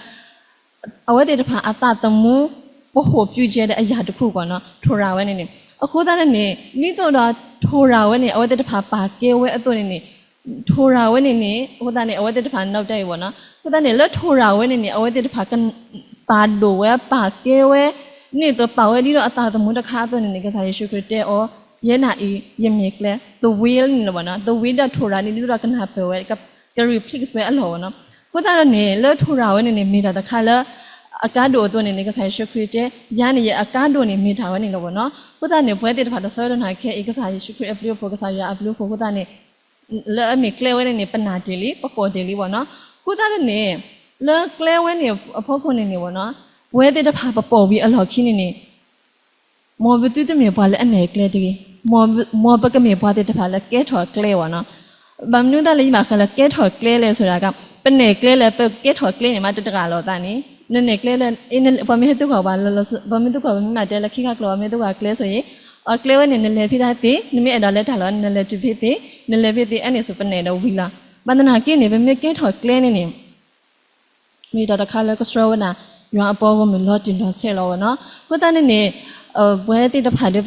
အဝဲသ့ၣ်တဖၣ်အသးသမူ ပဟိၣ်ပၠူကဲဒီးအယၤတခူၣ်ကီးနီၤ ထိၣ်ရၤဝဲန့ၣ်န့ၣ်. အဃိသတးန့ၣ်န့ၣ် ဒ်သိးဒီးထိၣ်ရၤဝဲန့ၣ် အဝဲသ့ၣ်တဖၣ်ပာ်ကဲဝဲအသိးန့ၣ်န့ၣ် ထိၣ်ရၤဝဲန့ၣ်န့ၣ် အဃိသတးန့ၣ် အဝဲသ့ၣ်တဖၣ်နီၣ်တဲအံၤဘၣ်နီၤ. အဃိသတးန့ၣ် လၢထိၣ်ရၤဝဲန့ၣ်န့ၣ် အဝဲသ့ၣ်တဖၣ် ပာ်ဒိၣ်ဝဲ ပာ်ကဲဝဲ ဒ်သိးပာ်ဝဲဒ်ဒီးအသးသမူတခါအသိးန့ၣ်န့ၣ် ကစၢ်ယ့ၣ်ၡူးခရံာ်တဲအီၤ ယဲဒၣ်အံၤ ယမ့ၢ်ကျဲ the will န့ၣ်လီၤဘၣ်နီၤ. The will ဒီးထိၣ်ရၤန့ၣ် ဒ်သိးဒီးကနၢ်ပၢၢ်ဝဲ က replace ဝဲအလီၢ်ဘၣ်နီၤ. အဃိသတးဒီးန့ၣ် လၢထိၣ်ရၤဝဲန့ၣ်န့ၣ် မ့ၢ်တၢ်တခါလၢ အကါဒိၣ်အသိးန့ၣ်န့ၣ် ကစၢ်ယ့ၣ်ၡူးခရံာ်တဲ ယၤန့ၣ် ယအကါဒိၣ်န့ၣ် မ့ၢ်တၢ်ဝဲန့ၣ်လီၤဘၣ်နီၤ. အဃိသတးန့ၣ် ပဝဲသ့ၣ်တဖၣ်တဆၢတနၤခဲအံၤ ကစၢ်ယ့ၣ်ၡူးခရံာ်အဘျုးအဖှိၣ် ကစၢ်ယွၤအဘျုးအဖှိၣ်အဃိသတးန့ၣ် လၢအမ့ၢ်ကျဲဝဲန့ၣ်န့ၣ် ပနာ်တ့ၢ်လံ ပပိာ်တ့ၢ်လံဘၣ်နီၤ. အဃိသတးန့ၣ် လၢကျဲဝဲန့ၣ်အဖီခိၣ်န့ၣ်န့ၣ်ဘၣ်နီၤ ပဝဲသ့ၣ်တဖၣ်ပပိာ်ဝံၤအလီၢ်ခံန့ၣ်န့ၣ် မ်ပသုတမ့ၢ်ပှၤလၢအနဲၣ်ကျဲတဂ့ၤ. မ်ပကမ့ၢ်ပှၤသ့ၣ်တဖၣ်လၢကဲထီၣ်ကျဲဘၣ်နီၤ. ဘၣ်မနုၤသးလၢယဘၣ်ဃးလၢကဲထီၣ်ကျဲလဲၣ် ဆိုတာက ပနဲၣ်ကျဲလၢပကဲထီၣ်ကျဲန့ၣ် မ့ၢ်တတဂၤလီၤသးန့ၣ် နနဲၣ်ကျဲလၢ ပှၤမ့ၢ်ဟဲသံကွၢ်ပှၤလၢ ပှၤမ့ၢ်သံကွၢ်ပှၤမ့ၢ်မၤတဲလၢခံခါကျိာ် ပှၤမ့ၢ်သံကွၢ်ကျဲဆိၣ်ဂ့ၤ အကျဲဝဲန့ၣ် နလဲၤဖဲတၢ်သ့ နမ့ၢ်အဲၣ်ဒိးလဲၤတၢ်လီၤ နလဲၤတုၤဖဲသ့ နလဲၤဖဲသ့ အဲန့ၣ်ဆိပနဲၣ်ဒီးဝံၤလီၤ. ဘၣ်သနာ်က့န့ၣ် ပမ့ၢ်ကဲထီၣ်ကျဲန့ၣ်န့ၣ် မ့ၢ်တၢ်တခါလၢကဆှၢဝဲဒၣ် ယွၤအပှၤဂီၢ်မုၢ်လီၤတံၢ်လီၤဆဲးလီၤဘၣ်နီၤ. အဃိသတးန့ၣ်န့ၣ် ပဝဲသ့ၣ်တဖၣ်ဒီး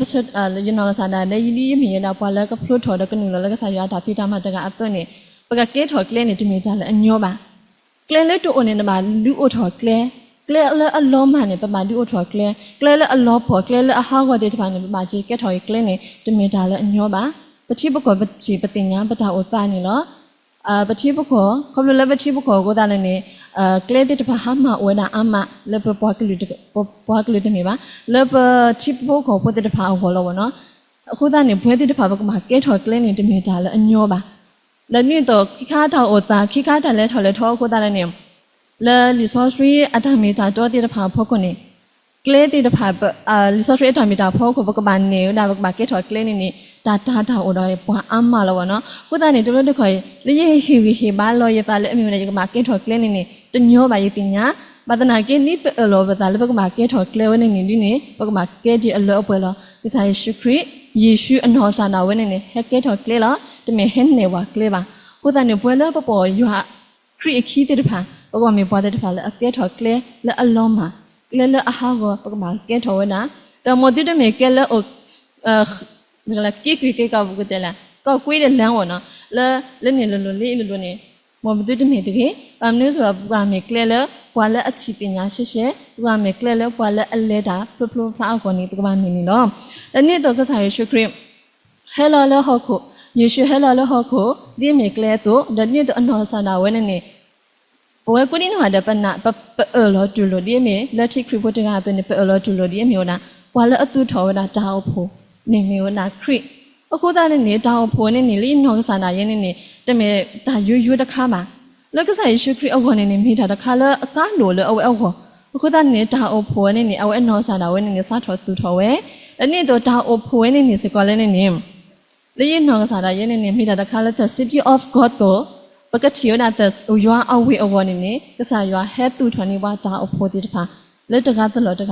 ယနီၢ်ကစၢ်ဒၣ်လၢယဒ်ယမ့ၢ်ဝဲဒၣ်ပှၤလၢကဖျိထီၣ်ဒီးကနုာ်လီၤလၢကစၢ်ယွၤအတၢ်ဖံးတၢ်မၤတဂၤအသိးန့ၣ် ပကကဲထီၣ်ကျဲန့ၣ် တမ့ၢ်တၢ်လၢအညီဘၣ်. ကျဲလၢတအိၣ်န့ၣ် နဘၣ်ဒုးအိၣ်ထီၣ်ကျဲ, ကျဲလၢအလီၤမၢ်န့ၣ် ပဘၣ်ဒုးအိၣ်ထီၣ်ကျဲ, ကျဲလၢအလီၤပှီၢ် ကျဲလၢအဟးဂီၤသ့ၣ်တဖၣ်န့ၣ် ပဘၣ်က့ၤကဲထီၣ်က့ၤကျဲန့ၣ် တမ့ၢ်တၢ်လၢအညီဘၣ်. ပထံပကီၢ်ပထံၣ်ပသ့ၣ်ညါ ပတၢ်အိၣ်သးန့ၣ်လီၤ. ပထံပကီၢ် ခီဖျိလၢပထံပကီၢ်အဃိသတးန့ၣ်န့ၣ် ကျဲသ့ၣ်တဖၣ်ဟါမၢ်အိၣ်ဝဲဒၣ်အါမး လၢပပှၤကလုာ်တမ့ၢ်ဘၣ် လၢပထံဖိကီၢ်ဖိသ့ၣ်တဖၣ်အဂီၢ်လီၤဘၣ်နီၤ. အဃိသတးန့ၣ် ပဝဲသ့ၣ်တဖၣ် ပကဘၣ်ကဲထီၣ်ကျဲန့ၣ် တမ့ၢ်တၢ်လၢအညီဘၣ်. ဒီးဒ်သိးခံခါတၢ်အိၣ်သး ခံခါတၢ်လဲၤထီၣ်လဲၤထီအဃိသတးန့ၣ် လၢလံာ်စီဆှံအတၢ်မ့ၢ်တၢ်တီသ့ၣ်တဖၣ်အဖီခိၣ်န့ၣ် ကျဲသ့ၣ်တဖၣ် လံာ်စီဆှံအတၢ်မ့ၢ်တၢ်ဖီခိၣ် ပကဘၣ်နဲၣ်ဝဲဒၣ် ပကဘၣ်ကဲထီၣ်ကျဲန့ၣ်န့ၣ် တၢ်တၤတၢ်အိၣ်ဒီးပှၤအါမးလီၤဘၣ်နီၤ. အဃိသတးန့ၣ် တဘျီတခီၣ်အံၤ လၢယဟ့ၣ်ဂံၢ်ဟ့ၣ်ဘါလီၤယသးလၢအမ့ၢ်ဝဲဒၣ် ယကဘၣ်ကဲထီၣ်ကျဲန့ၣ်န့ၣ် တညီဘၣ်ယသ့ၣ်ညါ, ဘၣ်သနာ်က့ ဒ်ပအၢၣ်လီၤပသးလၢပကဘၣ်ကဲထီၣ်ကျဲဝဲန့ၣ်န့ၣ်ဒ်န့ၣ် ပကဘၣ်ကဲဒ်အလၢအပှဲၤလီၤ. ကစၢ်ယ့ၣ်ၡူးခရံာ် ယ့ၣ်ၡူးအနီၢ်ကစၢ်ဒၣ်ဝဲန့ၣ်န့ၣ် ဟဲကဲထီၣ်ကျဲလီၤ, တမ့ၢ်ဟဲနဲၣ်ပှၤကျဲဘၣ်. အဃိသတးန့ၣ် ပဝဲလၢပပိာ်ယွၤ ခရံာ်အခံသ့ၣ်တဖၣ် ပကဘၣ်မ့ၢ်ပှၤသ့ၣ်တဖၣ်လၢအကဲထီၣ်ကျဲ လၢအလီၤမၢ်, ကျဲလၢအဟးဂီၤ ပကဘၣ်ကဲထီၣ်ဝဲဒၣ်. ဒီးမ်သုတမ့ၢ်ကျဲလၢအိၣ် က့ကွံာ်က့ၤကီၢ်ပူၤကတဲလၢ ကီၢ်ကွံဒၣ်လဲာ်ဝဲနီၤ, လၢ လၢန့ၣ်လိၤလိၤလံလိၤလိၤန့ၣ် မ်ပသုတမ့ၢ်တဂ့ၤ. ဘၣ်မနုၤအဃိ ပကဘၣ်မ့ၢ်ကျဲလၢ ပှၤလၢအထံၣ်သ့ၣ်ညါရှဲရှဲ, ပကဘၣ်မ့ၢ်ကျဲလၢပှၤလၢအလဲၤတၢ်ဖျိဖျိဖျါအဂီၢ်န့ၣ် ပကဘၣ်မ့ၢ်န့ၣ်လီၤ. ဒီးဒ်သိးကစၢ်ယ့ၣ်ၡူးခရံာ် ဟဲလီၤလၢဟီၣ်ခိၣ်, ယ့ၣ်ၡူးဟဲလီၤလၢဟီၣ်ခိၣ် ဒ်အမ့ၢ်ကျဲအသိး, ဒီးဒ်သိးအနီၢ်ကစၢ်ဒၣ်ဝဲန့ၣ်န့ၣ် ပဝဲကိးဒံနီၢ်ဂၤဒဲး ပ ပအၢၣ်လီၤတူၢ်လိာ်ဒ်အမ့ၢ် လၢထံခရံာ်ဖိတဂၤအသိးန့ၣ် ပအၢၣ်လီၤတူၢ်လိာ်ဒ်အမ့ၢ်ဝဲဒၣ် ပှၤလၢအသူၣ်ထီၣ်ဝဲဒၣ်တၢ်အိၣ်ဖှိၣ်န့ၣ်မ့ၢ်ဝဲဒၣ်ခရံာ်. အဃိသတးန့ၣ်န့ၣ် တၢ်အိၣ်ဖှိၣ်န့ၣ်န့ၣ် လၢယနီၢ်ကစၢ်ဒၣ်ယဲန့ၣ်န့ၣ် တမ့ၢ်တၢ်ယိယိတခါဘၣ်. လၢကစၢ်ယ့ၣ်ၡူးခရံာ်အဂီၢ်န့ၣ်န့ၣ် မ့ၢ်တၢ်တခါလၢအကါဒိၣ်လၢအဝဲအဂီၢ်. အဃိသတးန့ၣ်န့ၣ် တၢ်အိၣ်ဖှိၣ်ဝဲန့ၣ်န့ၣ် အဝဲအနီၢ်ကစၢ်ဒၣ်ဝဲန့ၣ်န့ၣ် စးထီၣ်သူၣ်ထီၣ်ဝဲ အန့ၣ်အသိးတၢ်အိၣ်ဖှိၣ်ဝဲန့ၣ်န့ၣ်စ့ၢ်ကီးလၢန့ၣ်န့ၣ် လၢယနီၢ်ကစၢ်ဒၣ်ယဲန့ၣ်န့ၣ် မ့ၢ်တၢ်တခါလၢ the city of God သိး ပကထံၣ်ဝဲဒၣ်ယွၤအဝ့ၢ်အဂီၢ်န့ၣ်န့ၣ် ကစၢ်ယွၤဟဲသူၣ်ထီၣ်န့ၢ်ပှၤတၢ်အိၣ်ဖှိၣ်သ့ၣ်တဖၣ် လၢတဂၤတလီၢ်တဂၤ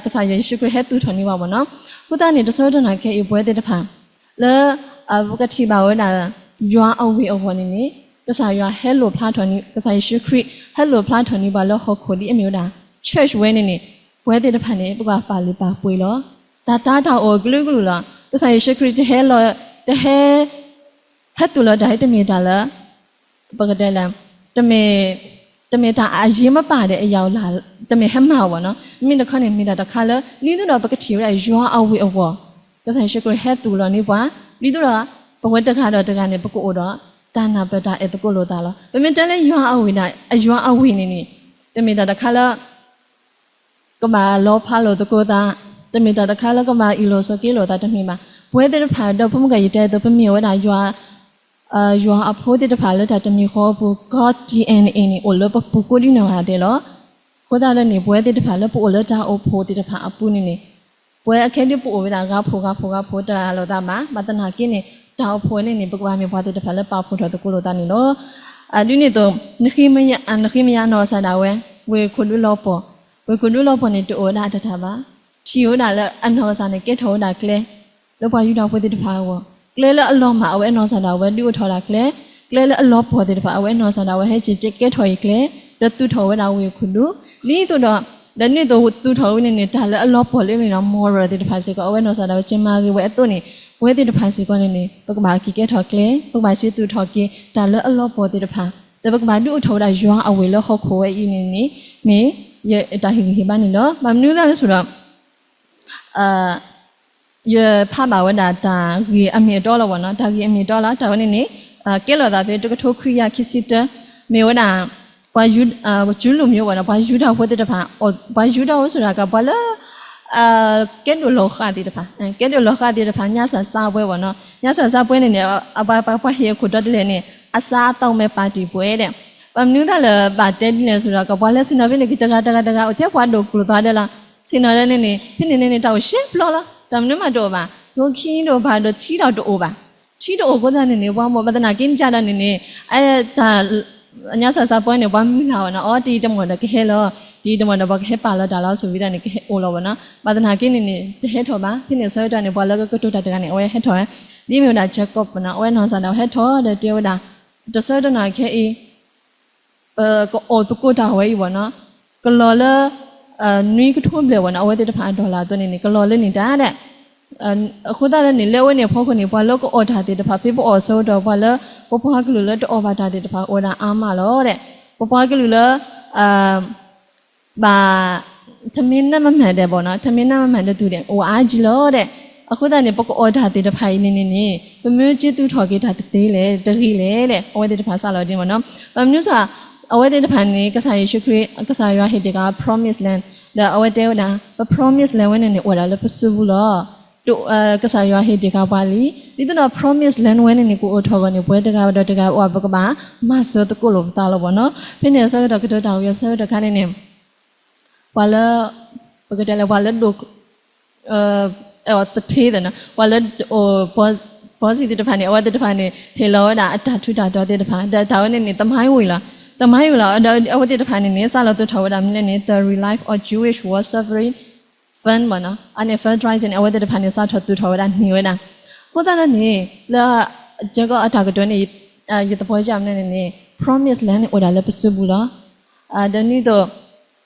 ကစၢ်ယွၤယ့ၣ်ၡူးခရံာ်ဟဲသူၣ်ထီၣ်န့ၢ်ပှၤမ့ၢ်နီၤ. အဃိသတးန့ၣ် တဆၢကတီၢ်နၤခဲအံၤ ပဝဲသ့ၣ်တဖၣ် လၢ ပကထံၣ်ဘၣ်ဝဲဒၣ် ယွၤအဝ့ၢ်အဂီၢ်န့ၣ်န့ၣ် ကစၢ်ယွၤဟဲလိာ်ဖျါထီၣ်န့ၢ် ကစၢ်ယ့ၣ်ၡူးခရံာ် ဟဲလိာ်ဖျါထီၣ်န့ၢ်ပှၤလၢဟီၣ်ခိၣ်ဒ်အမ့ၢ်ဝဲဒၣ် church ဝဲန့ၣ်န့ၣ် ပဝဲသ့ၣ်တဖၣ်န့ၣ် ပကဘၣ်ပာ်လုၢ်ပာ်ပှ့ၤလီၤ. တၢ်တၢ်တၢ်အိၣ်အကလုာ်ကလုာ်လီၤ. ကစၢ်ယ့ၣ်ၡူးခရံာ်တဟဲလီၤ တဟဲ ဟဲသူၣ်လီၤတၢ်ဟဲတမ့ၢ်တၢ်လၢ ပကတဲလၢ တမ့ၢ် တမ့ၢ်တၢ်အရေးမပါတဲ့ အရာ တမ့ၢ်ဟဲမၤအီၤဘၣ်နီၤ. မ့မ့ၢ်တခီန့ၣ် မ့ၢ်တၢ်တခါလၢ ဒ်သိးဒီးပကထံၣ်ဝဲဒၣ်ယွၤအဝ့ၢ်အဂီၢ် ကစၢ်ယ့ၣ်ၡူးခရံာ်ဟဲသူၣ်လီၤန့ၢ်ပှၤ ဒ်သိးဒီး ပဝဲတဂၤဒီးတဂၤန့ၣ် ပကအိၣ်ဒီး တၢ်နၢ်ပၢၢ်တၢ်အဲၣ်သကိးလိာ်သးလီၤ. ပမ့ၢ်တဲလၢယွၤအဝ့ၢ်န့ၣ် အယွၤအဝ့ၢ်န့ၣ်န့ၣ် တမ့ၢ်တၢ်တခါလၢ ကဘၣ်လီၤဖးလိာ်သကိးသး, တမ့ၢ်တၢ်တခါလၢကဘၣ်အ့ၣ်လိာ်ဆိးက့လိာ်သးတမ့ၢ်ဘၣ်. ပဝဲသ့ၣ်တဖၣ်ဒီး ဖိမုၣ်ကၤယတဲအသိး ပမ့ၢ်ဝဲဒၣ်ယွၤ ယွၤအဖိသ့ၣ်တဖၣ်လၢတၢ်တမံၤဃီအပူၤ God DNA န့ၣ် အိၣ်လၢပပူၤကိးဒ်နီၢ်ဂၤဒဲးလီၤ. အဃိသတးဒီးန့ၣ် ပဝဲသ့ၣ်တဖၣ်လၢပအိၣ်လၢတၢ်အိၣ်ဖှိၣ်သ့ၣ်တဖၣ်အပူၤန့ၣ်န့ၣ် ပဝဲအခဲဒ်ပအိၣ်ဝဲဒၣ်ဂၤဖိဂၤဖိဂၤဖိတဂၤလိာ်သးဘၣ်. ဘၣ်သနာ်က့န့ၣ် တၢ်အိၣ်ဖှိၣ်ဝဲန့ၣ်န့ၣ် ပကဘၣ်မ့ၢ်ပှၤသ့ၣ်တဖၣ်လၢပာ်ဖှိၣ်ထီၣ်သကိးလိာ်သးန့ၣ်လီၤ. ဒ်န့ၣ်အသိး နဃ့မယၤနီၢ်ကစၢ်ဒၣ်ဝဲ ဝ့ၢ်ခိၣ်ဒူလီၤပှီၢ်, ဝ့ၢ်ခိၣ်ဒူလီၤပှီၢ်န့ၣ် တအိၣ်ဝဲဒၣ်အတၢ်တၢ်ဘၣ်. ထံၣ်ဝဲဒၣ်လၢအနီၢ်ကစၢ်န့ၣ် ကဲထီၣ်ဝဲဒၣ်ကျဲ လၢပှၤယူဒၤဖိသ့ၣ်တဖၣ်အဂီၢ်, ကျဲလၢအလီၤမၢ် အဝဲနီၢ်ကစၢ်ဒၣ်ဝဲဒုးအိၣ်ထီၣ်ဝဲဒၣ်ကျဲ, ကျဲလၢအလီၤပှီၢ်သ့ၣ်တဖၣ် အဝဲနီၢ်ကစၢ်ဒၣ်ဝဲဟဲက့ၤကဲထီၣ်အံၤကျဲ ဒီးသူၣ်ထီၣ်ဝဲဒၣ်ဝ့ၢ်ခိၣ်ဒူ ဒ်သိးဒီး ဒီးန့ၣ်အသိးသူၣ်ထီၣ်ဝဲန့ၣ်န့ၣ် တၢ်လၢအလီၤပှီၢ်လၢအမ့ၢ်ဒီး moral သ့ၣ်တဖၣ်စ့ၢ်ကီး အဝဲနီၢ်ကစၢ်ဒၣ်ဝဲက့ၤမၤဂ့ၤဝဲအသိးန့ၣ် ပဝဲသ့ၣ်တဖၣ်စ့ၢ်ကီးန့ၣ်န့ၣ် ပကဘၣ်က့ၤကဲထီၣ်ကျဲ, ပကဘၣ်က့ၤသူၣ်ထီၣ်က့ၤ တၢ်လၢအလီၤပှီၢ်သ့ၣ်တဖၣ်, ဒီးပကဘၣ်ဒုးအိၣ်ထီၣ်ဝဲဒၣ်ယွၤအဝ့ၢ်လၢဟီၣ်ခိၣ်ဝဲအံၤန့ၣ်န့ၣ် မ့ၢ်ယတၢ်ဟ့ၣ်ဂံၢ်ဟ့ၣ်ဘါန့ၣ်လီၤ. ဘၣ်မနုၤအဃိသတးလဲၣ်ဆိဒီး ယဖးဘၣ်ဝဲဒၣ်တၢ်ဂ့ၢ်အမ့ၢ်အတီလီၤဘၣ်နီၤ, တၢ်ဂ့ၢ်အမ့ၢ်အတီလီၤ. တၢ်ဝဲန့ၣ်န့ၣ် ကဲလိာ်သးဖဲတကထိခွံကယၤခံဆံတၢ မ့ၢ်ဝဲဒၣ် ပှၤ ကၠူလူၢ်မ့ၢ်ဝဲနီၤ, ပှၤယူဒၤဖိသ့ၣ်တဖၣ်, ပှၤယူဒၤဖိဆိဒၣ်က ပှၤလၢ ကဲဒိၣ်လီၤဃာ်သ့ၣ်တဖၣ်, ကဲဒိၣ်လီၤဃာ်သ့ၣ်တဖၣ် ညၣ်စၢ်စၢ်ပှဲၤဘၣ်နီၤ, ညၣ်စၢ်စၢ်ပှဲၤန့ၣ်န့ၣ် အပှၤဟ့ၣ်အခိၣ်ဒီတလဲၣ်န့ၣ် အစၢ်အသီမဲာ်ပၢ်တံၢ်ပှဲၤဒဲး, ဘၣ်မနုၤသတးလၢဘၣ်တဲဒ်လဲၣ်ဆိဒီး ကပှၤလၢဆ့ၣ်နီၤဖဲန့ၣ် ကတဂၤတဂၤတဂၤ အိၣ်ထဲပှၤဒိၣ်ကျိၣ်သးဒဲးလီၤ, ဆ့ၣ်နီၤဒဲးန့ၣ်န့ၣ် ဖဲန့ၣ်န့ၣ်န့ၣ် တၢ်အိၣ်ရှဲပျီလီၤ, တၢ်မနုၤမးတအိၣ်ဘၣ်, ဆိခံတအိၣ်ဘၣ်ဒီးထံတအိၣ်ဘၣ်, ထံတအိၣ်အဃိသတးန့ၣ်န့ၣ် ပှၤမိၢ်ဘၣ်သနာ်က့န့ၣ်ဒီးန့ၣ်န့ၣ် အတၢ် ညၣ်စၢ်စၢ်ပှဲၤန့ၣ် ပှၤမုၢ်လၢ်ဝဲနီၤ, အီတံၤတမီၢ်ဒီးကဟဲလီၤ, တံၤတမီၢ်ဒီးပှၤကဟဲပာ်လီၤတၢ်လီၤဆိဝံၤဒၣ်န့ၣ် ကဟဲအိၣ်လီၤဘၣ်နီၤ, ဘၣ်သနာ်က့န့ၣ်န့ၣ် တဟဲထီၣ်ဘၣ်, ဖဲန့ၣ်အဆၢကတီၢ်န့ၣ် ပှၤလၢကကတိၤတၢ်တဂၤန့ၣ် အဝဲဟဲထီၣ်ဝဲ, ဒ်မ့ၢ်ဝဲဒၣ် Jacob နီၤ, အဝဲနီၢ်စၢ်ဒၣ်ဝဲဟဲထီၣ်ဒီးတဲဝဲဒၣ်, တဆၢကတီၢ်နၤခဲအံၤ ပကအီၣ်သကိးတၢ်ဝဲအံၤဘၣ်နီၤ, ကလီၤလၢ နွံကထိဘျဲၣ်ဘၣ်နီၤ, အဝဲသ့ၣ်တဖၣ်အ dollar အသိးန့ၣ်န့ၣ် ကလီၤလၢန့ၣ်တၢ်ဒဲး, အဃိသတးလၢန့ၣ် လၢအဝဲန့ၣ်အဖီခိၣ်န့ၣ် ပှၤလၢကအီၣ်တၢ်သ့ၣ်တဖၣ် ဖဲပအီၣ်အဆၢကတီၢ် ပှၤလၢ ပပှၤကလုာ်လၢတအီၣ်ဘၣ်တၢ်သ့ၣ်တဖၣ် အိၣ်ဝဲဒၣ်အါမးလီၤဒဲး, ပပှၤကလုာ်လၢ ဘၣ် ထမင်းနပ်မမှန်တဲ့ပေါ့နော်, ထမင်းနပ်မမှန်တဲ့သူတွေ အိုအားကြီးလို့တဲ့, အဃိသတးန့ၣ် ပကအီၣ်တၢ်သ့ၣ်တဖၣ်အံၤန့ၣ်န့ၣ်န့ၣ် ပမ့ၢ်က့ၤသူၣ်ထီၣ်က့ၤတၢ်တသ့လဲၣ် တဂ့ၤလဲၣ်, အဝဲသ့ၣ်တဖၣ်စးလီၤဒ်မ့ၢ်နီၤ, ဘၣ်မနုၤစ့ၢ် အဝဲသ့ၣ်တဖၣ်န့ၣ် ကစၢ်ယ့ၣ်ၡူးခရံာ် ကစၢ်ယွၤဟ့ၣ်တ့ၢ်က့ၤ promise land ဒီးအဝဲတဲဝဲဒၣ် ပ promise land ဝဲန့ၣ်န့ၣ် အိၣ်ဝဲဒၣ်လၢပစုပူၤလီၤ. ကစၢ်ယွၤဟ့ၣ်တ့ၢ်က့ၤပှၤလံ, ဒ်သိးဒီး promise land ဝဲန့ၣ်န့ၣ် ကအိၣ်ထီၣ်အဂီၢ်န့ၣ် ပဝဲတဂၤဒီးတဂၤအဂီၢ် ပကဘၣ်မၤစၢၤသကိးလိာ်ပသးလီၤဘၣ်နီၤ, ဖဲန့ၣ်အဆၢကတီၢ် ကတိၤတၢ်ဝံၤအဆၢကတီၢ်ခါန့ၣ်န့ၣ် ပှၤလၢ ပကတဲလၢပှၤလၢဒိၣ် သထ့သနီၤ ပှၤလၢ ဘီစံးသ့ၣ်တဖၣ်န့ၣ် အဝဲသ့ၣ်တဖၣ်န့ၣ် ဟ့ၣ်လီၤဝဲဒၣ်အတၢ်ထူးတၢ်တီၤသ့ၣ်တဖၣ် ဒီးတၢ်ဝဲန့ၣ်န့ၣ် သမိုင်းဝင်လီၤ, သမိုင်းဝင်လီၤ ဒီးအဝဲသ့ၣ်တဖၣ်န့ၣ်န့ၣ် စးလီၤသူၣ်ထီၣ်ဝဲဒၣ်မနုၤလဲၣ်န့ၣ် The Relief of Jewish World Suffering Fund ဘၣ်နီၤ, အန့ၣ် fundraising န့ၣ် အဝဲသ့ၣ်တဖၣ်န့ၣ် စးထီၣ်သူၣ်ထီၣ်ဝဲဒၣ်န့ၢ်ဝဲဒၣ်, အဃိသတးဒီးန့ၣ် လၢ Jacob အတၢ်ကတိၤန့ၣ် ယသပှၢ်ယမနုၤန့ၣ်န့ၣ် promise land န့ၣ် အိၣ်ဒၣ်လၢပစုပူၤလီၤ, ဒီးန့ၣ်သိး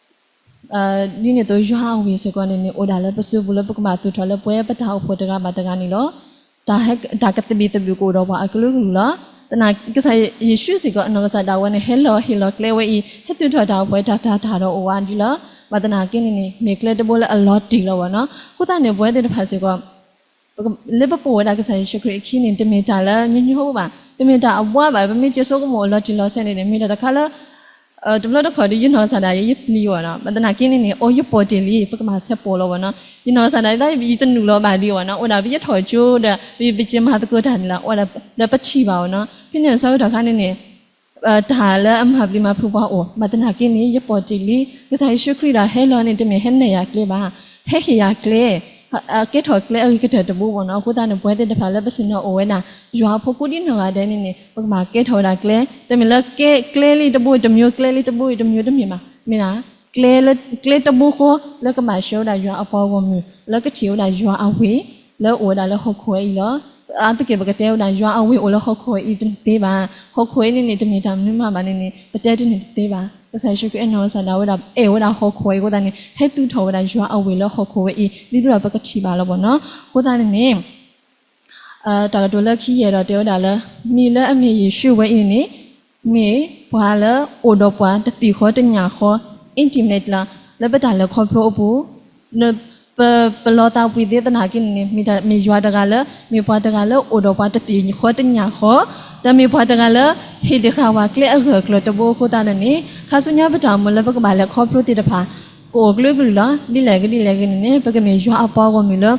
ဒ်န့ၣ်အသိး ယွၤအဝ့ၢ်စ့ၢ်ကီးန့ၣ်န့ၣ် အိၣ်ဒၣ်လၢပစုပူၤလၢပကဘၣ်သူၣ်ထီၣ်လၢပဝဲပတၢ်အိၣ်ဖှိၣ်တဂၤဘၣ်တဂၤန့ၣ်လီၤ. တၢ် တၢ်ကသဘံၣ်သဘုၣ်ကအိၣ်ဒီးပှၤအကလုာ်ကလုာ်လီၤ. သနာ်က့ ကစၢ်ယ့ၣ်ၡူးစ့ၢ်ကီး အနီၢ်ကစၢ်ဒၣ်ဝဲန့ၣ် ဟဲလီၤဟ့ၣ်လီၤကျဲဝဲအံၤ ဟဲသူၣ်ထီၣ်တၢ်အိၣ်ဖှိၣ်တၢ်တၢ်တၢ်ဒီးအိၣ်ဝဲဒ်လီၤ. ဘၣ်သနာ်က့န့ၣ်န့ၣ် မ့ၢ်ကျဲတဘိလၢအလီၤတံၢ်လီၤဘၣ်နီၤ. အဃိသတးန့ၣ် ပဝဲသ့ၣ်တဖၣ်စ့ၢ်ကီး လၢပပိာ်ဝဲဒၣ်ကစၢ်ယ့ၣ်ၡူးခရံာ်အခံန့ၣ် တမ့ၢ်တၢ်လၢညီညီဘၣ်, တမ့ၢ်တၢ်အဘှါဘၣ်. ပမ့ၢ်က့ၤဆိကမိၣ်အလီၤတံၢ်လီၤဆဲးန့ၣ်န့ၣ် မ့ၢ်တၢ်တခါလၢ တဘျီတခီၣ်ဒီး ယနီၢ်ကစၢ်ဒၣ်ယဲ ယပျံၤဘၣ်နီၤ. ဘၣ်သနာ်က့န့ၣ်န့ၣ် အိၣ်ယပိာ်တ့ၢ်လံ ပကမၤဆဲးပိာ်လီၤဘၣ်နီၤ. ယနီၢ်ကစၢ်ဒၣ်ယဲ ယတနုာ်လီၤဘၣ်ဒံးဘၣ်နီၤ. အိၣ်ဒၣ်ပယဲထီၣ်ကၠိဒီး ပက့ၤမၤသကိးတၢ်န့ၣ်လီၤ. အိၣ်ဒီးပထံၣ်ဘၣ်အီၤနီၤ. ဖဲန့ၣ်အဆၢကတီၢ်ခါန့ၣ်န့ၣ် တၢ်လၢအမၤပျံၤမၤဖုးပှၤအိၣ်, ဘၣ်သနာ်က့န့ၣ် ယပိာ်တ့ၢ်လံ. ကစၢ်ယ့ၣ်ၡူးခရံာ်ဒီးဟဲလီၤန့ၣ် တမ့ၢ်ဟဲနဲၣ်ယၤကျဲဘၣ်, ဟဲဟ့ၣ်ယၤကျဲ ကဲထီၣ်ကျဲအဂ့ၤကတၢၢ်တဘိဘၣ်နီၤ. အဃိသတးန့ၣ် ပဝဲသ့ၣ်တဖၣ်လၢပဆ့ၣ်နီၤအိၣ်ဝဲဒၣ် ယွၤအဖိကိးဒံနီၢ်ဂၤဒဲးန့ၣ်န့ၣ် ပကဘၣ်ကဲထီၣ်ဝဲဒၣ်ကျဲ, တမ့ၢ်လၢကျဲလံတဘိတမံၤ, ကျဲလံတဘိတမံၤတမ့ၢ်ဘၣ်, မ့ၢ်ဒၣ် ကျဲတဘိဃီလၢကဘၣ်ဆှၢဝဲဒၣ်ယွၤအပှၤဂီၢ်မုၢ် လၢကထံၣ်ဝဲဒၣ်ယွၤအဝ့ၢ် လၢအိၣ်ဝဲဒၣ်လၢဟီၣ်ခိၣ်ဝဲအံၤလီၤ. အါတက့ၢ်ပကတဲဝဲဒၣ် ယွၤအဝ့ၢ်အိၣ်လၢဟီၣ်ခိၣ်ဝဲအံၤတသ့ဘၣ်, ဟီၣ်ခိၣ်ဝဲအံၤန့ၣ်န့ၣ် တမ့ၢ်တၢ်မနုၤမးဘၣ်န့ၣ်န့ၣ် ပတဲတန့ၢ်တသ့ဘၣ်. ကစၢ်ယ့ၣ်ၡူးခရံာ်အဲၣ်နၤဝဲစၢ်ဒၣ်ဝဲဒၣ် အဲၣ်ဝဲဒၣ်ဟီၣ်ခိၣ်ဝဲအံၤအဃိသတးန့ၣ် ဟဲသူၣ်ထီၣ်ဝဲဒၣ်ယွၤအဝ့ၢ်လၢဟီၣ်ခိၣ်ဝဲအံၤ ဒ်သိးဒီးပကထံၣ်ဘၣ်လီၤဘၣ်နီၤ. အဃိသတးန့ၣ်န့ၣ် တၢ်ကတိၤလၢခံယဲၢ်ဒီးတဲဝဲဒၣ်လၢ မံၤလၢအမ့ၢ်ယ့ၣ်ၡူးဝဲအံၤန့ၣ် မ့ၢ်ပှၤလၢအိၣ်ဒီးပှၤတသ့ၣ်ဃီတညၣ်ဃီ intimate လီၤ. လၢပတၢ်လဲၤခီဖျိအပူၤ ပလီၤသးပှ့ၤသ့သနာ်က့န့ၣ်န့ၣ် မ့ၢ်ယွၤတဂၤလၢ မ့ၢ်ပှၤတဂၤလၢအိၣ်ဒီးပှၤတသ့ၣ်ဃီတညၣ်ဃီ ဒီးမ့ၢ်ပှၤတဂၤလၢ ဟ့ၣ်တဃာ်ဝဲကျဲအဂၢၢ်အကျၢၤတဘိအဃိသတးန့ၣ်န့ၣ် ခါဆူညါပတၢ်အိၣ်မူလၢပကဘၣ်လဲၤခီဖျိသ့ၣ်တဖၣ် ကအိၣ်ကလုာ်ကလုာ်လီၤ. ဒ်လဲၣ်ဂ့ၤဒ်လဲၣ်ဂ့ၤန့ၣ်န့ၣ် ပကမ့ၢ်ယွၤအပှၤဂီၢ်မုၢ်လၢ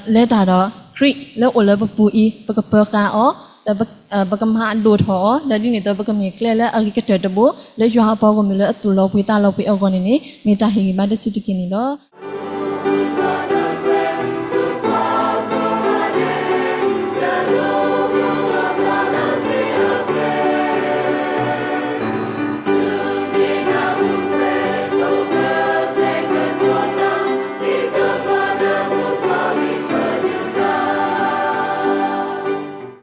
လဲၤတၢ်ဒီးခရံာ်လၢအိၣ်လၢပပူၤအံၤ ပကပၢၤဃာ်အီၤ ဒီးပကမၤအဒိၣ်ထီၣ်အီၤ ဒီးဒ်န့ၣ်အသိး ပကမ့ၢ်ကျဲလၢအဂ့ၤကတၢၢ်တဘိ လၢယွၤအပှၤဂီၢ်မုၢ်လၢအသူၣ်လီၤပှ့ၤသးလီၤပှ့ၤအဂီၢ်န့ၣ်န့ၣ် မ့ၢ်တၢ်ဟ့ၣ်ဂံၢ်ဘါတဆံးတက့ၢ်န့ၣ်လီၤ.